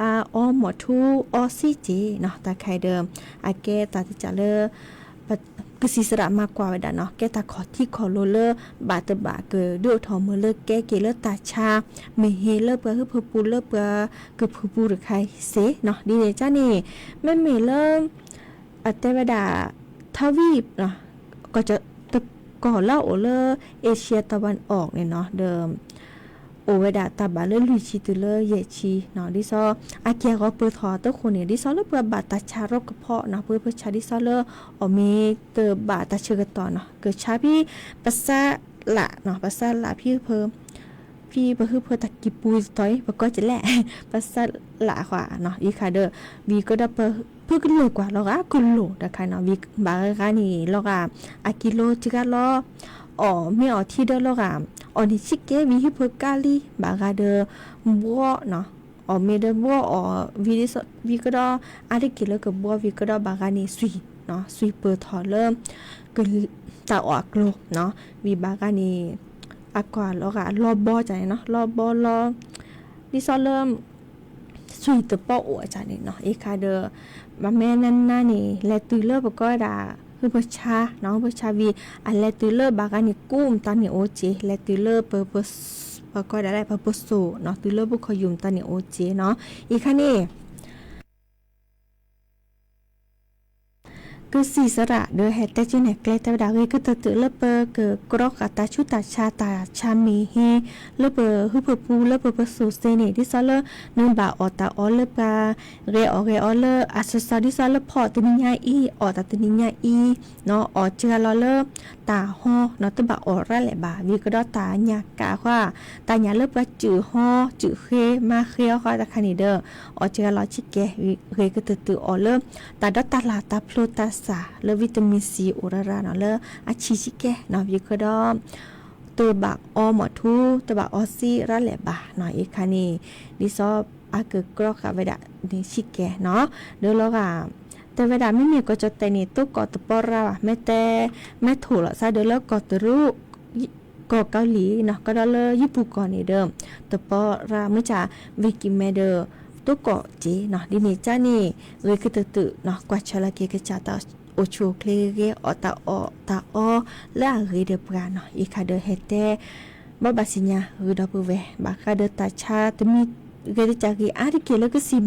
အအီမိာ်ထူအီစံက့ၤနီၤ တၢ်ခါအံၤဒီး အကဲတၢ်တစးလၢ ကစံးစရးမၤကွၢ်ဝဲဒၣ်နီၤ ကဲတၢ်ခီၣ်ထံခီၣ်လိလၢ ဘၣ်တဘၣ်ကဒုးအိၣ်ထီၣ်မုၢ်လၢကဲက့ၤလၢတၢ်ဆါ မ့ၢ်ဟ့လၢပှၤဟုဖၢပူၤလၢပှၤကဖုပူၤတခါစ့ၢ်နီၤ ဒ်န့ၣ်ကန့ၣ် မ့မ့ၢ်လၢ အတဲဝဲဒၣ် ထီဝံၣ် ကီၢ်တကီၢ်လၢအအိၣ်လၢ เอเชียตะวันออก န့ၣ်နီၤ ဒီး အိၣ်ဝဲဒၣ်တၢ်ဘၣ်လၢလွံၢ်ဆံတုၤလၢယဲၢ်ဆံနီၤ ဒ်သိး အက့ၢ်အဂီၤပၢၢ်ထီၣ်အတဃိန့ၣ် ဒ်သိးလၢပှၤဘၣ်တၢ်ဆါရိကဖီနီၤ ပှၤဖုဆါဒ်သိးလၢ အီၣ်မ့ၢ်တဘၣ်တၢ်ဆၢကတီၢ်နီၤ ကဆါဖံ ပစၢလးနီၤ ပစၢလးဖံ ဖံပဟုဖၢတၢ်ကံၢ်ပူၤတတီၤအံၤ ပကိးကလဲၣ် ပစၢလးခွါနီၤ အံၤခါဒီး ဝံၤကဒီးပဖုကလဲၤကွၢ်လီၤဂာ်ကလိာ်တခါနီၤ ဝံၤဘၣ်ဂၤဂၤန့ၣ် လီၤဂာ် အကံလိစှၤလီၤ အီၣ်မ့ၢ်အီၣ်ထံဒီးလီၤဂာ် အီၣ်န့ၣ်ဆံးကဲ ဝံၤဟံၣ်ဖိကါလံ ဘၣ်ဂၤဒီး ဘှီနီၤ အီၣ်မ့ၢ်ဒီးဘှီအီၣ် ဝံၤကဒီး အါတက့ၢ်လၢကဘှီ ဝံၤကဒီးဘၣ်ဂၤန့ၣ် စှံၣ်နီၤ စှံၣ်ပၢၢ်ထီၣ်လၢ တၢ်အီၣ်အကျိၤနီၤ ဝံၤဘၣ်ဂၤန့ၣ် အကွၢ်လီၤဂာ်လီဘီကန့ၣ်နီၤ လီဘီလီ ဒ်သိးလၢ စှံၣ်တပီၢ်အိၣ်အကန့ၣ်နီၤ အံၤခါဒီး ဘၣ်မ့ၢ်နၤနၤန့ၣ် လဲၤတုၤလၢပကိးဝဲဒၣ် ဟုဖၢဆါနီၤ ဟုဖၢဆါဝံၤ အလဲၤတုၤလၢဘၣ်ဂၤန့ၣ် ကူမတၤန့ၣ်အိၣ်က့ၤ လဲၤတုၤလၢပ ပကိးဝဲဒၣ်လၢပပစိာ်နီၤ တုၤလၢပခီၣ်ယူၤမတၤန့ၣ်အိၣ်က့ၤနီၤ အံၤခါန့ၣ် ကစံးစရးဒီးဟဲတဲက့ၤနဲၣ်ကျဲတဲဝဲဒၣ် ဂ့ၤကတၢၢ်တၢၢ်လၢပကကြီဃာ်တၢ်ဆူးတၢ်ဆါ တၢ်ဆါမ့ၢ်ဟ့ လၢပဟုဖၢပူၤလၢပပစိာ်စ့န့ၣ် ဒ်သိးလၢ နဘၣ်အီၣ်တၢ်အီလၢပှၤ ဂဲၤအီၣ်ဂဲၤအီလၢအစီစီ ဒ်သိးလၢဖီၣ်တနံၤညါအံၤ အီၣ်တၢ်တနံၤညါအံၤ နီၤ အီၣ်စှၤလီၤလၢ တၢ်ဟီနီၤ တဘၣ်အီၣ်ရၣ်လဲာ်ဘၣ် ဝံၤကဒီးတၢ်ညၣ်ကးဃီ တၢ်ညၣ်လၢပှၤစုၣ်ဟီ စုၣ်ဃ့ မၤဃ့အီဃီတခါန့ၣ်ဒီး အီၣ်စှၤလီၤဆံးကဲ ဂ့ၤကတၢၢ်တၢၢ်အီၣ်လၢ တၢ်ဒီတၢ်လၢ်တၢ်ဖျိတၢ်စၢ်လၢ vitamin C အိၣ်ရၣ်ရၣ်နီၤ လၢအဆံးဆံးကဲနီၤ ဝံၤကဒီး တဘၣ်အီမိာ်ထူ တဘၣ်အီစံးရၣ်လဲာ်ဘၣ်နီၤ အံၤခါန့ၣ် ဒ်သိးအကကြီဃာ်ဝဲဒၣ်န့ၣ်ဆံးကဲနီၤ ဒီးလီၤဂာ် တဲဝဲဒၣ် မ့မ့ၢ်ကီၢ်ကၠီၣ်တဲာ်န့ၣ် တိၢ်ကီၢ်တပီၢ်ရၣ်ဘၣ် မ့ၢ်တဲ မ့ၢ်ထိၣ်လီၤစၢ်ဒီးလၢကီၢ်တရူး ကီၢ်ကီလံၤနီၤ ကဒီးလၢယပူၤကီၢ်န့ၣ်ဒီး သပီၤရၤမုၢ်ဆါ ဝံၤကံၤမဲဒီး တိကိးက့ၤနီၤ ဒ်န့ၣ်ကန့ၣ် ဂ့ၤကတၢၢ်တၢၢ်နီၤ ကွၢ်ဆၢလီၤက့ၤကစၢ်တၢ်အိၣ်ဆူၣ်အိၣ်ချ့ဂ့ၤဂ့ၤ အီၣ်တၢ်အီၣ်တၢ်အီလၢအဂ့ၤဒီးပှၤနီၤ ယခါဒီးဟဲတဲ ဘၣ်ဘၣ်ဆ့ၣ်ညါ ဂ့ၤဒီပုၢ်ဝဲၢ် ဘၣ်ဃးဒီးတၢ်ဆါတမံၤ ဂ့ၤတကးဂ့ၤ အါတက့ၢ်လၢ ကစံး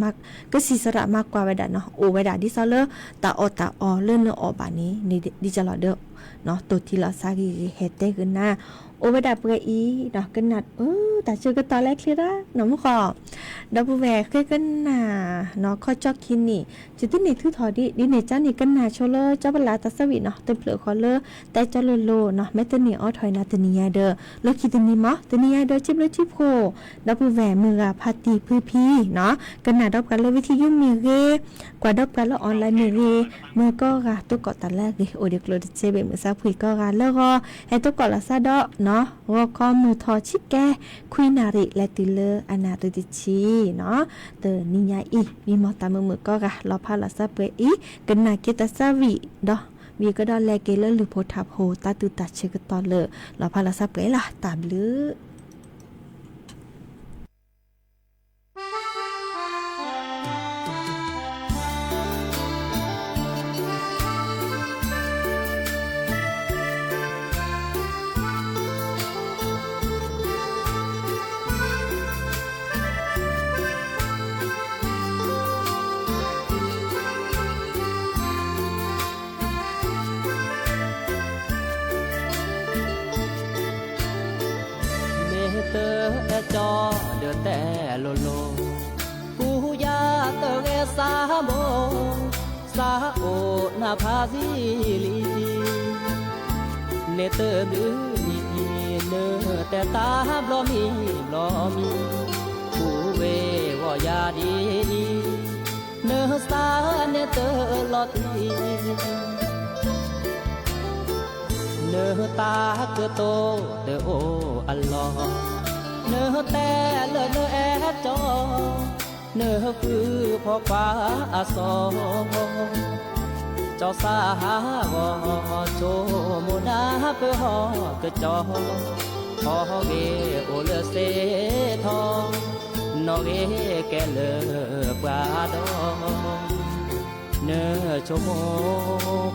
စရၣ်မၤကွၢ်ဝဲဒၣ်နီၤ အိၣ်ဝဲဒၣ်ဒ်သိးလၢ တၢ်အီၣ်တၢ်အီလၢနအီၣ်ဘၣ်န့ၣ် ဒ်ကလီၤဒီး တိၢ်ထံလီၤဆါဂ့ၤဂ့ၤ ဟဲတဲဂ့ၤနၤ အိၣ်ဝဲဒၣ်ပှဲၤအံၤနီၤ ကနၣ် အၢ တၢ်ဆၢကတီၢ်လၢချ့ရၣ်နီၤ မုၢ်ဃီ ဒီပုၢ်ဝဲၢ်ဃ့ကနၣ်နီၤ ခီကၠီခံနံၣ် ယတန့ၢ်ထုးထီၣ်ဒ် ဒ်န့ၣ်ကန့ၣ် ကနၣ်ဆိလၢကၠီပလၢ်တၢ်ဆၢဝံၤနီၤ တဖျၢၣ်ဃီလၢ တဲကၠီလိၤလိၤနီၤ မ့ၢ်တန့ၢ်အိးထီၣ်နၤတနံၤညါဒီး လၢခံတနံၤမး တနံၤညါဒီး စံးဘျုးစံးဖှိၣ် ဒီပုၢ်ဝဲၢ်မုၢ်ဂၤဖါတံၢ်ဖုဖံနီၤ ကနၣ်ဒီးပှၤလၢ ဝံထံယု မ့ၢ်ဂ့ၤ ကွၢ်ဒီးပှၤလၢ online မ့ၢ်ဂ့ၤ မ့ၢ်ကိးဂၤ တိကိးတၢ်လၢအဂ့ၤ အိၣ်ဒံးကျိၣ်တစဲးဘ့ၣ် မုၢ်ဆါဖှံကိးဂၤလၢဂီၤ ဟဲတိကိးလီၤဆါဒီးနီၤ ဂီၤခီမုၢ်ထီၣ်ဆံကဲ ခွံနၣ်ရံၣ် လဲၤတုၤလၢအနၣ်ရံၣ်တဆံနီၤ တနံၤညါအံၤ မံမီၢ်တၢ်မုာ်မုာ်ကိးဂၤ လီၤဖးလီၤဆါပှဲၤအံၤ ကနၣ်က့ၤတၢ်ဆၢဝံၤဒီး ဝံၤကဒီးလဲၤက့ၤလၢလုၢ်ဖိထါဖိ တၢ်သူၣ်တၢ်ဆၢကတီၢ်လၢ လီၤဖးလီၤဆါပှဲၤလီၤ တၢ်ဘျုး မ့ၢ်တအဲၣ်ကၠီဒီးတဲလိၤလိၤ, ကူယၤတဂဲၤစၢ်ဘိ, စၢ်အိၣ်နၢ်ဖးသံလံ, န့ၣ်တမုၢ်နံၤ နတဲတၢ်ဘျီမံၤဘျီမံၤ, ကူဝဲဂီၢ်ယၤဒ်အံၤ, နစၢ်န့ၣ်တလီၤတံၢ် နတၢ်ကတိၤတအိၣ်အလီၢ်, နတဲလၢနအဲၣ်ကၠီ, နဃုဖီၣ်ခွါအစီၤ, ကၠီစၢ်ဟးဂီၤ ဆိကမိၣ်နၢ်ပၢၢ်ဟီၣ်ကၠီ, ဟီၣ်ဂ့ၤအိၣ်လၢစ့ထီ, နီၣ်ဂ့ၤကဲလၢပှၤဒီး နဆိကမိၣ်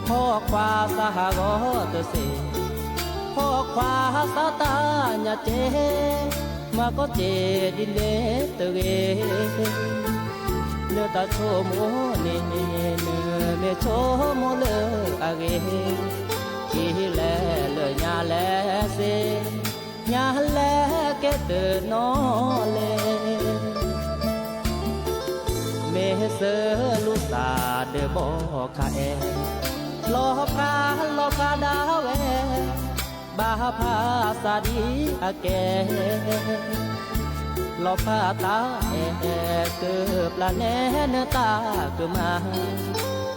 ဖီၣ်ခွါစၢ်ဟးဂီၤတစ့ၢ်, ဖီၣ်ခွါစၢ်တၢ်ညၣ်ကဲ, မၤကီၢ်က့ၤဒ်န့ၣ်တဂ့ၤ, နတၢ်ဆိကမိၣ်န့ၣ် နမ့ၢ်ဆိကမိၣ်လၢအဂ့ၤ, ထံၣ်လဲၣ်လၢညါလဲၣ်စ့ၢ်, ညါလဲၣ်ကဲတနီၤလဲၣ် မ့ၢ်စၢလူၤစၢ်ဒီးဘီခါအဲၣ်, လီၤဖးလီၤဖးဒၣ်ဝဲ, ဘၣ်ဖးစၢ်ဒ်အကဲ, လီၤဖးတၢ်အဲၣ်ကပျၢ်နဲနတၢ်ကမၣ်,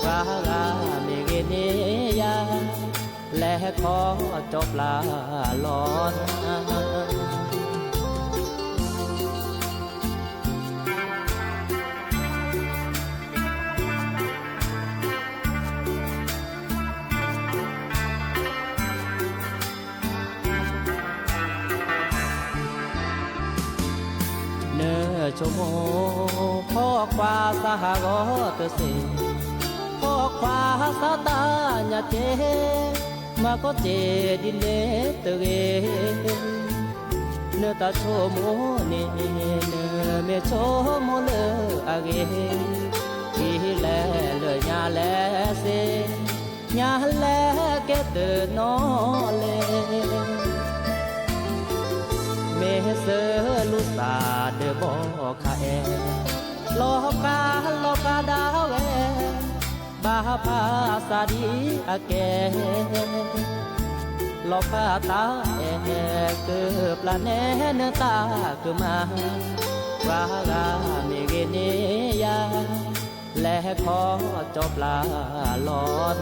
ပှၤဂၤမ့ၢ်ဂ့ၤန့ၢ်ယၤ, လဲၤခီကၠီပျၢ်လီၤနၤ နဆိကမိၣ်ဖီၣ်ခွါစၢ်ဟးဂီၤတစ့ၢ်, ဖီၣ်ခွါစၢ်တၢ်ညၣ်ကဲ, မၤကီၢ်က့ၤဒ်န့ၣ်တဂ့ၤ, နတၢ်ဆိကမိၣ်န့ၣ် နမ့ၢ်ဆိကမိၣ်လၢအဂ့ၤ, ထံၣ်လဲၣ်လၢညါလဲၣ်စ့ၢ်, ညါလဲၣ်ကဲတနီၤလဲၣ် မ့ၢ်စၢလူၤစၢ်ဒီးဘီခါအဲၣ်, လီၤဖးလီၤဖးဒၣ်ဝဲ, ဘၣ်ဖးစၢ်ဒ်အကဲ, လီၤဖးတၢ်အဲၣ်ကပျၢ်နဲနတၢ်ကမၣ်, ပှၤဂၤမ့ၢ်ဂ့ၤန့ၢ်ယၤ, လဲၤခီကၠီပျၢ်လီၤနၤ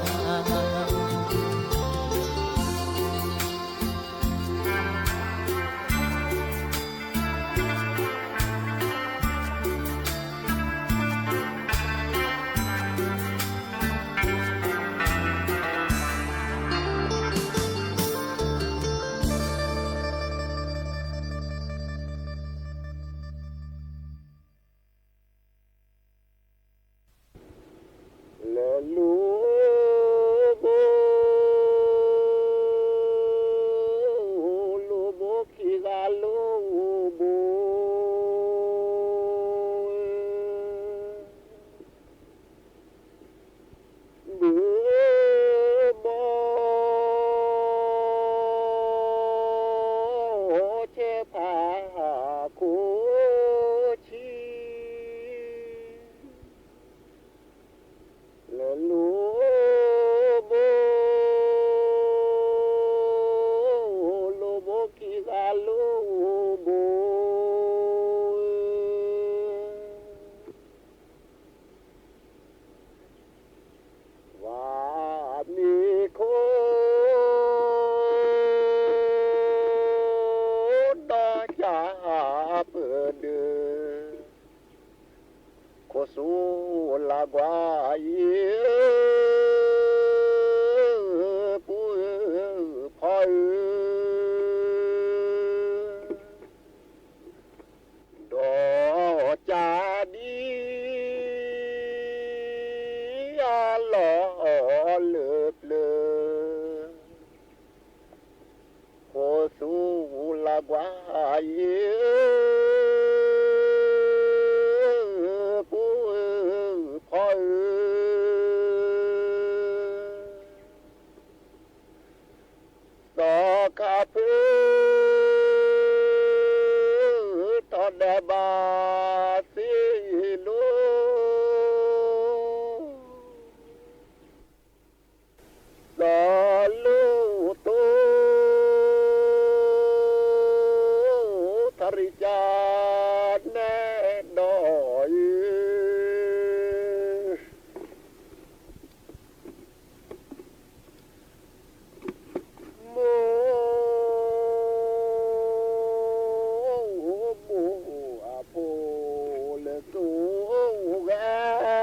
ကွၢ်အံၤ ပုၢ်ဖီဧၢ, ဒီးကဒံအလီၢ်လၢပျၢၤ ဃိးဆူလၢကွၢ်အံၤ ပုၢ်ဖီဧၢ, စီၤခါဖၢ ထီၣ်ဒဲးဘးစ့လိၤ စီၤလိၣ်သိ ထရံကၠါနဲဒီးအံၤ မိၢ်ဘိၣ်အဖိလၢသိဂၤ လၢ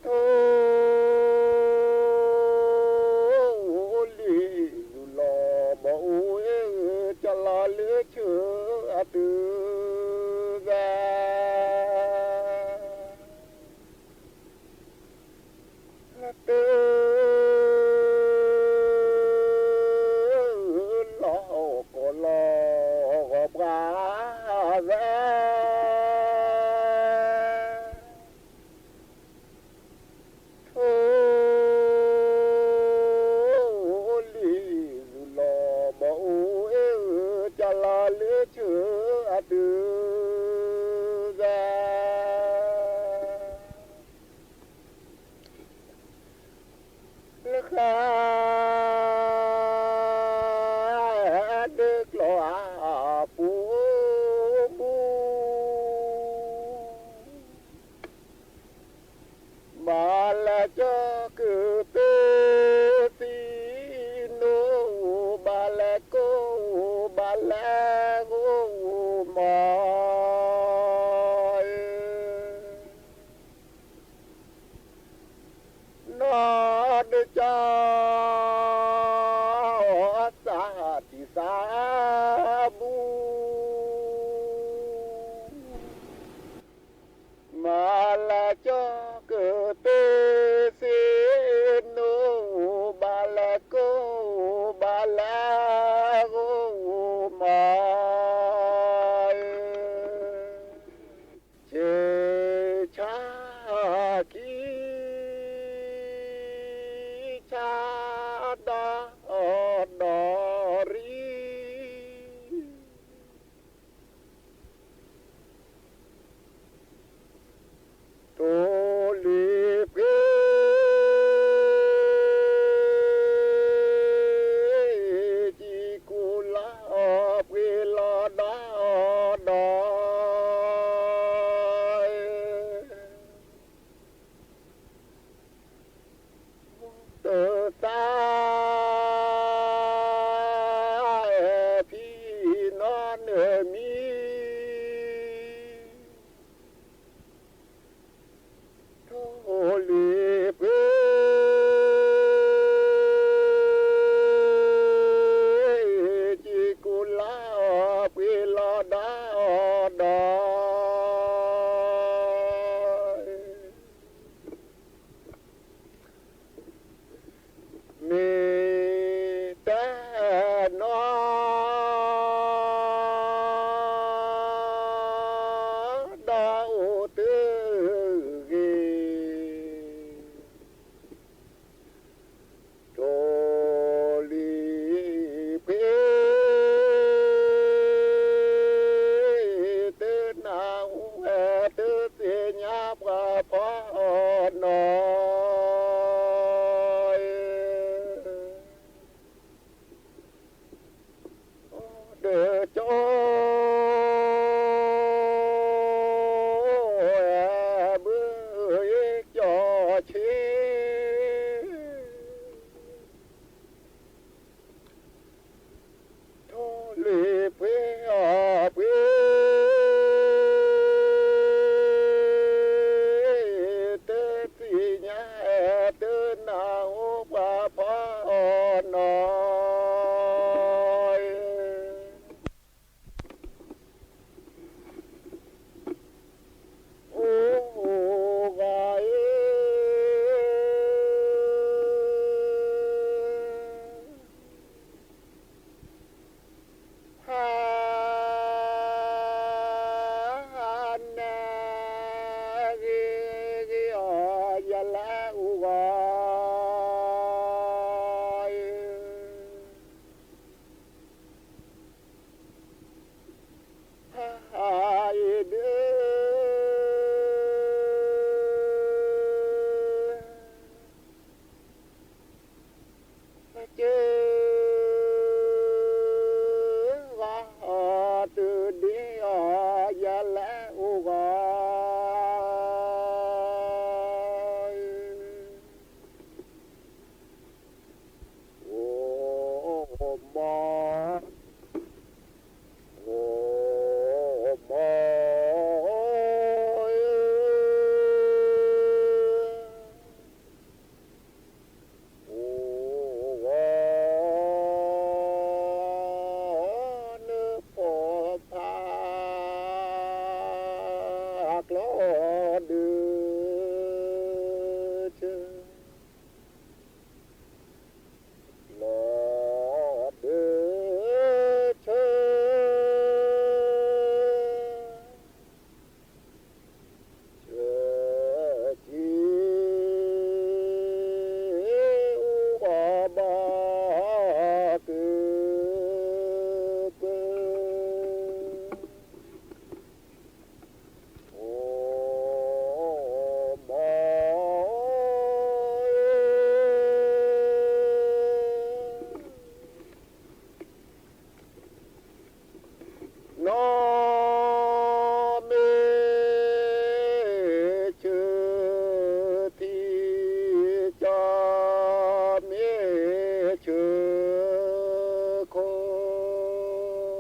ထိၣ်လံၤလူၤလီၤဘီအိၣ် ကလီၤလၢဆၢအတုၤဂၤ လၢတၢ် လီၤကီၢ်လီၤဂီၤပှၤဂၤ ထိၣ်လံၤလူၤလီၤဘီအိၣ် ကလီၤလၢဆၢအတုၤဂၤ လၢဃါ ဒၢကျီၤအပူၤ ဘၣ်လဲၤကၠီကပ့ၤသံနိ ဘၣ်လဲၤကိၢ် ဘၣ်လဲၤဂိၢ်မး နီၢ်ဒုးကၠီ သးတံၢ်သးဘူး ဘၣ်လဲၤကၠီကပ့ၤသံနိ ဘၣ်လဲၤကိၢ် ဘၣ်လဲၤဂိၢ်မး ဆဲးဆါခံ ဆါဒီဒီရံ ထိၣ်လံၤပှ့ၤ ကံကူလီၤပှ့ၤလီၤဒီဒီ တသး ဖံနီၢ်နၢၤမံ ထိၣ်လံၤပှ့ၤ ကံကူလီၤပှ့ၤလီၤဒီဒီ မ့ၢ်တၢ်နီၢ် ဒီးအိၣ်တဂ့ၤ ထိၣ်လံၤပှ့ၤ တနၢ်ဟူဝဲ တသ့ၣ်ညါပှၤဖီနီၢ် ဒီးကၠီ ဘုကၠီဆ့ ထိၣ်လံၤပှ့ၤအီၤပှ့ၤ ဂ့ၤဂ့ၤအီၤ ယလဲၤအိၣ်ဂီၤအံၤ ဟါအံၤဒုး ကၢဂီၤတုၤဒ်အီၤ ယလဲၤအိၣ်ဂီၤ အိၣ်မီ အိၣ်မီ အိၣ်ဂီၤ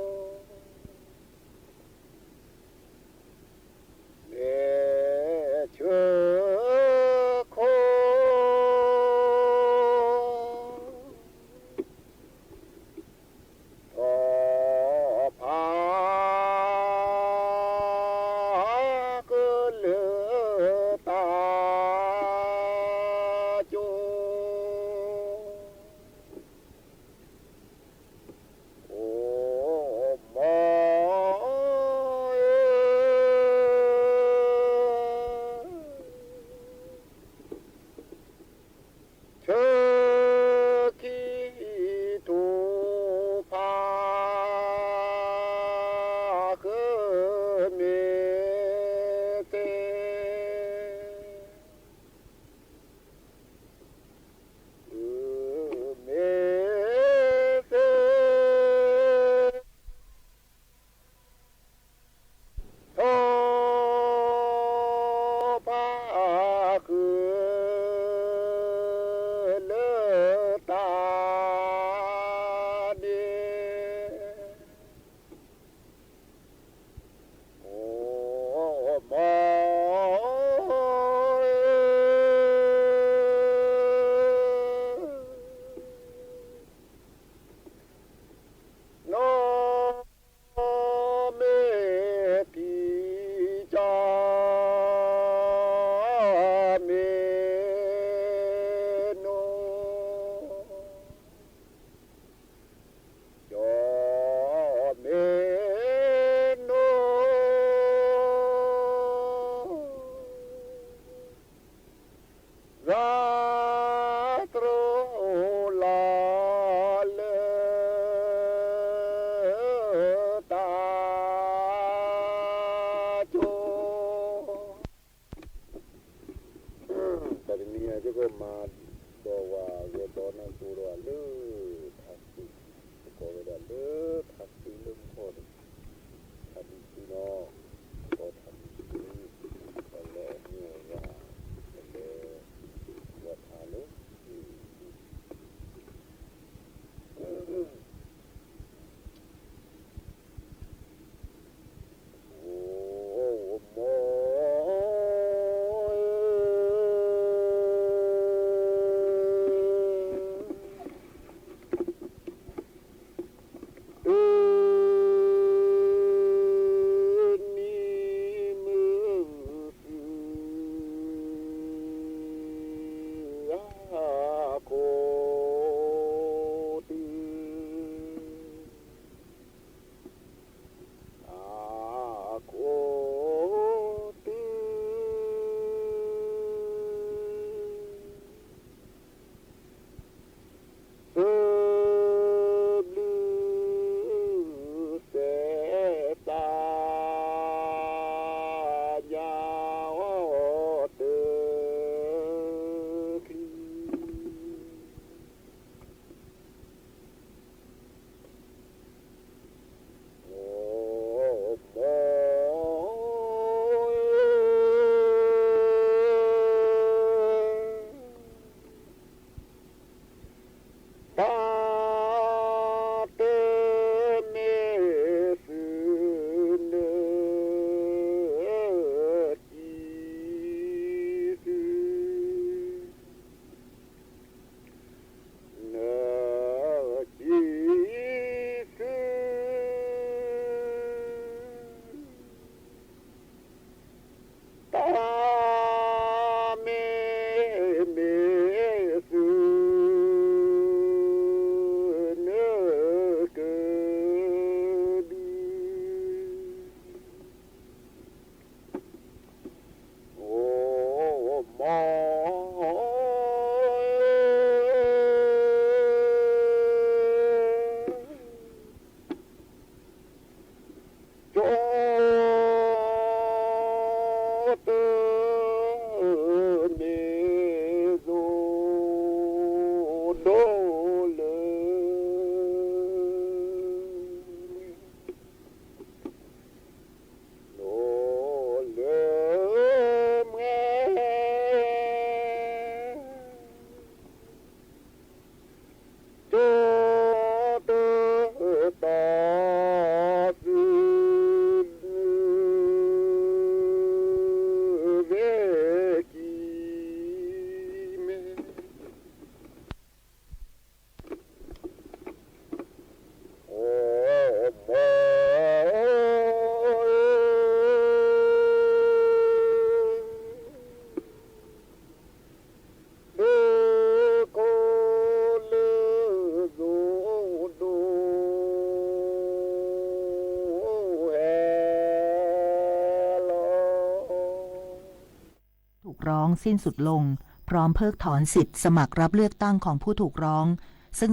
နဖိဖး ကျီဒုးဆၢ လီၤဒုးဆၢ ဆၢက့ၤ အိၣ်ဂီၤဘၣ်က့ၤက့ၤ အိၣ်မီ နီၢ်မ့ၢ်ဆၢထံ ကၠီမ့ၢ်ဆၢခိၣ် မ့ၢ်ဆၢခိၣ် ထီၣ်ဖး ကလၢတၢ်ကၠိ အိၣ်မီ ဆၢခံထိၣ်ဖး ဃုမ့ၢ်သ့ မ့ၢ်သ့ ထီၣ်ဖးဃုလၢတၢ်န့ၣ် အိၣ်မီ နီၢ်မ့ၢ်ဖံး ကၠီမ့ၢ်နိ ကၠီမ့ၢ်နိ သးတြီလီၤလၢတၢ်ကၠိ တၢ်တနံၤအံၤ ယကမၤဒီးဝဲဂဲၤဘီနၢ်ကၠိဒီးလၢထးစ့, ယကိးဝဲဒၣ်လၢထးစ့လၢမုၢ်ထီၣ်န့ၣ်, ထးဒံးစ့နီၤ, ကိးထးဒံးစ့, ဒီးလၢအမ့ၢ်ဝဲဒၣ်, လၢ, ဝဲထးလၢ, အိၣ်မီ ถูกร้องสิ้นสุดลง พร้อมเพิกถอนสิทธิ์สมัครรับเลือกตั้งของผู้ถูกร้อง ซึ่ง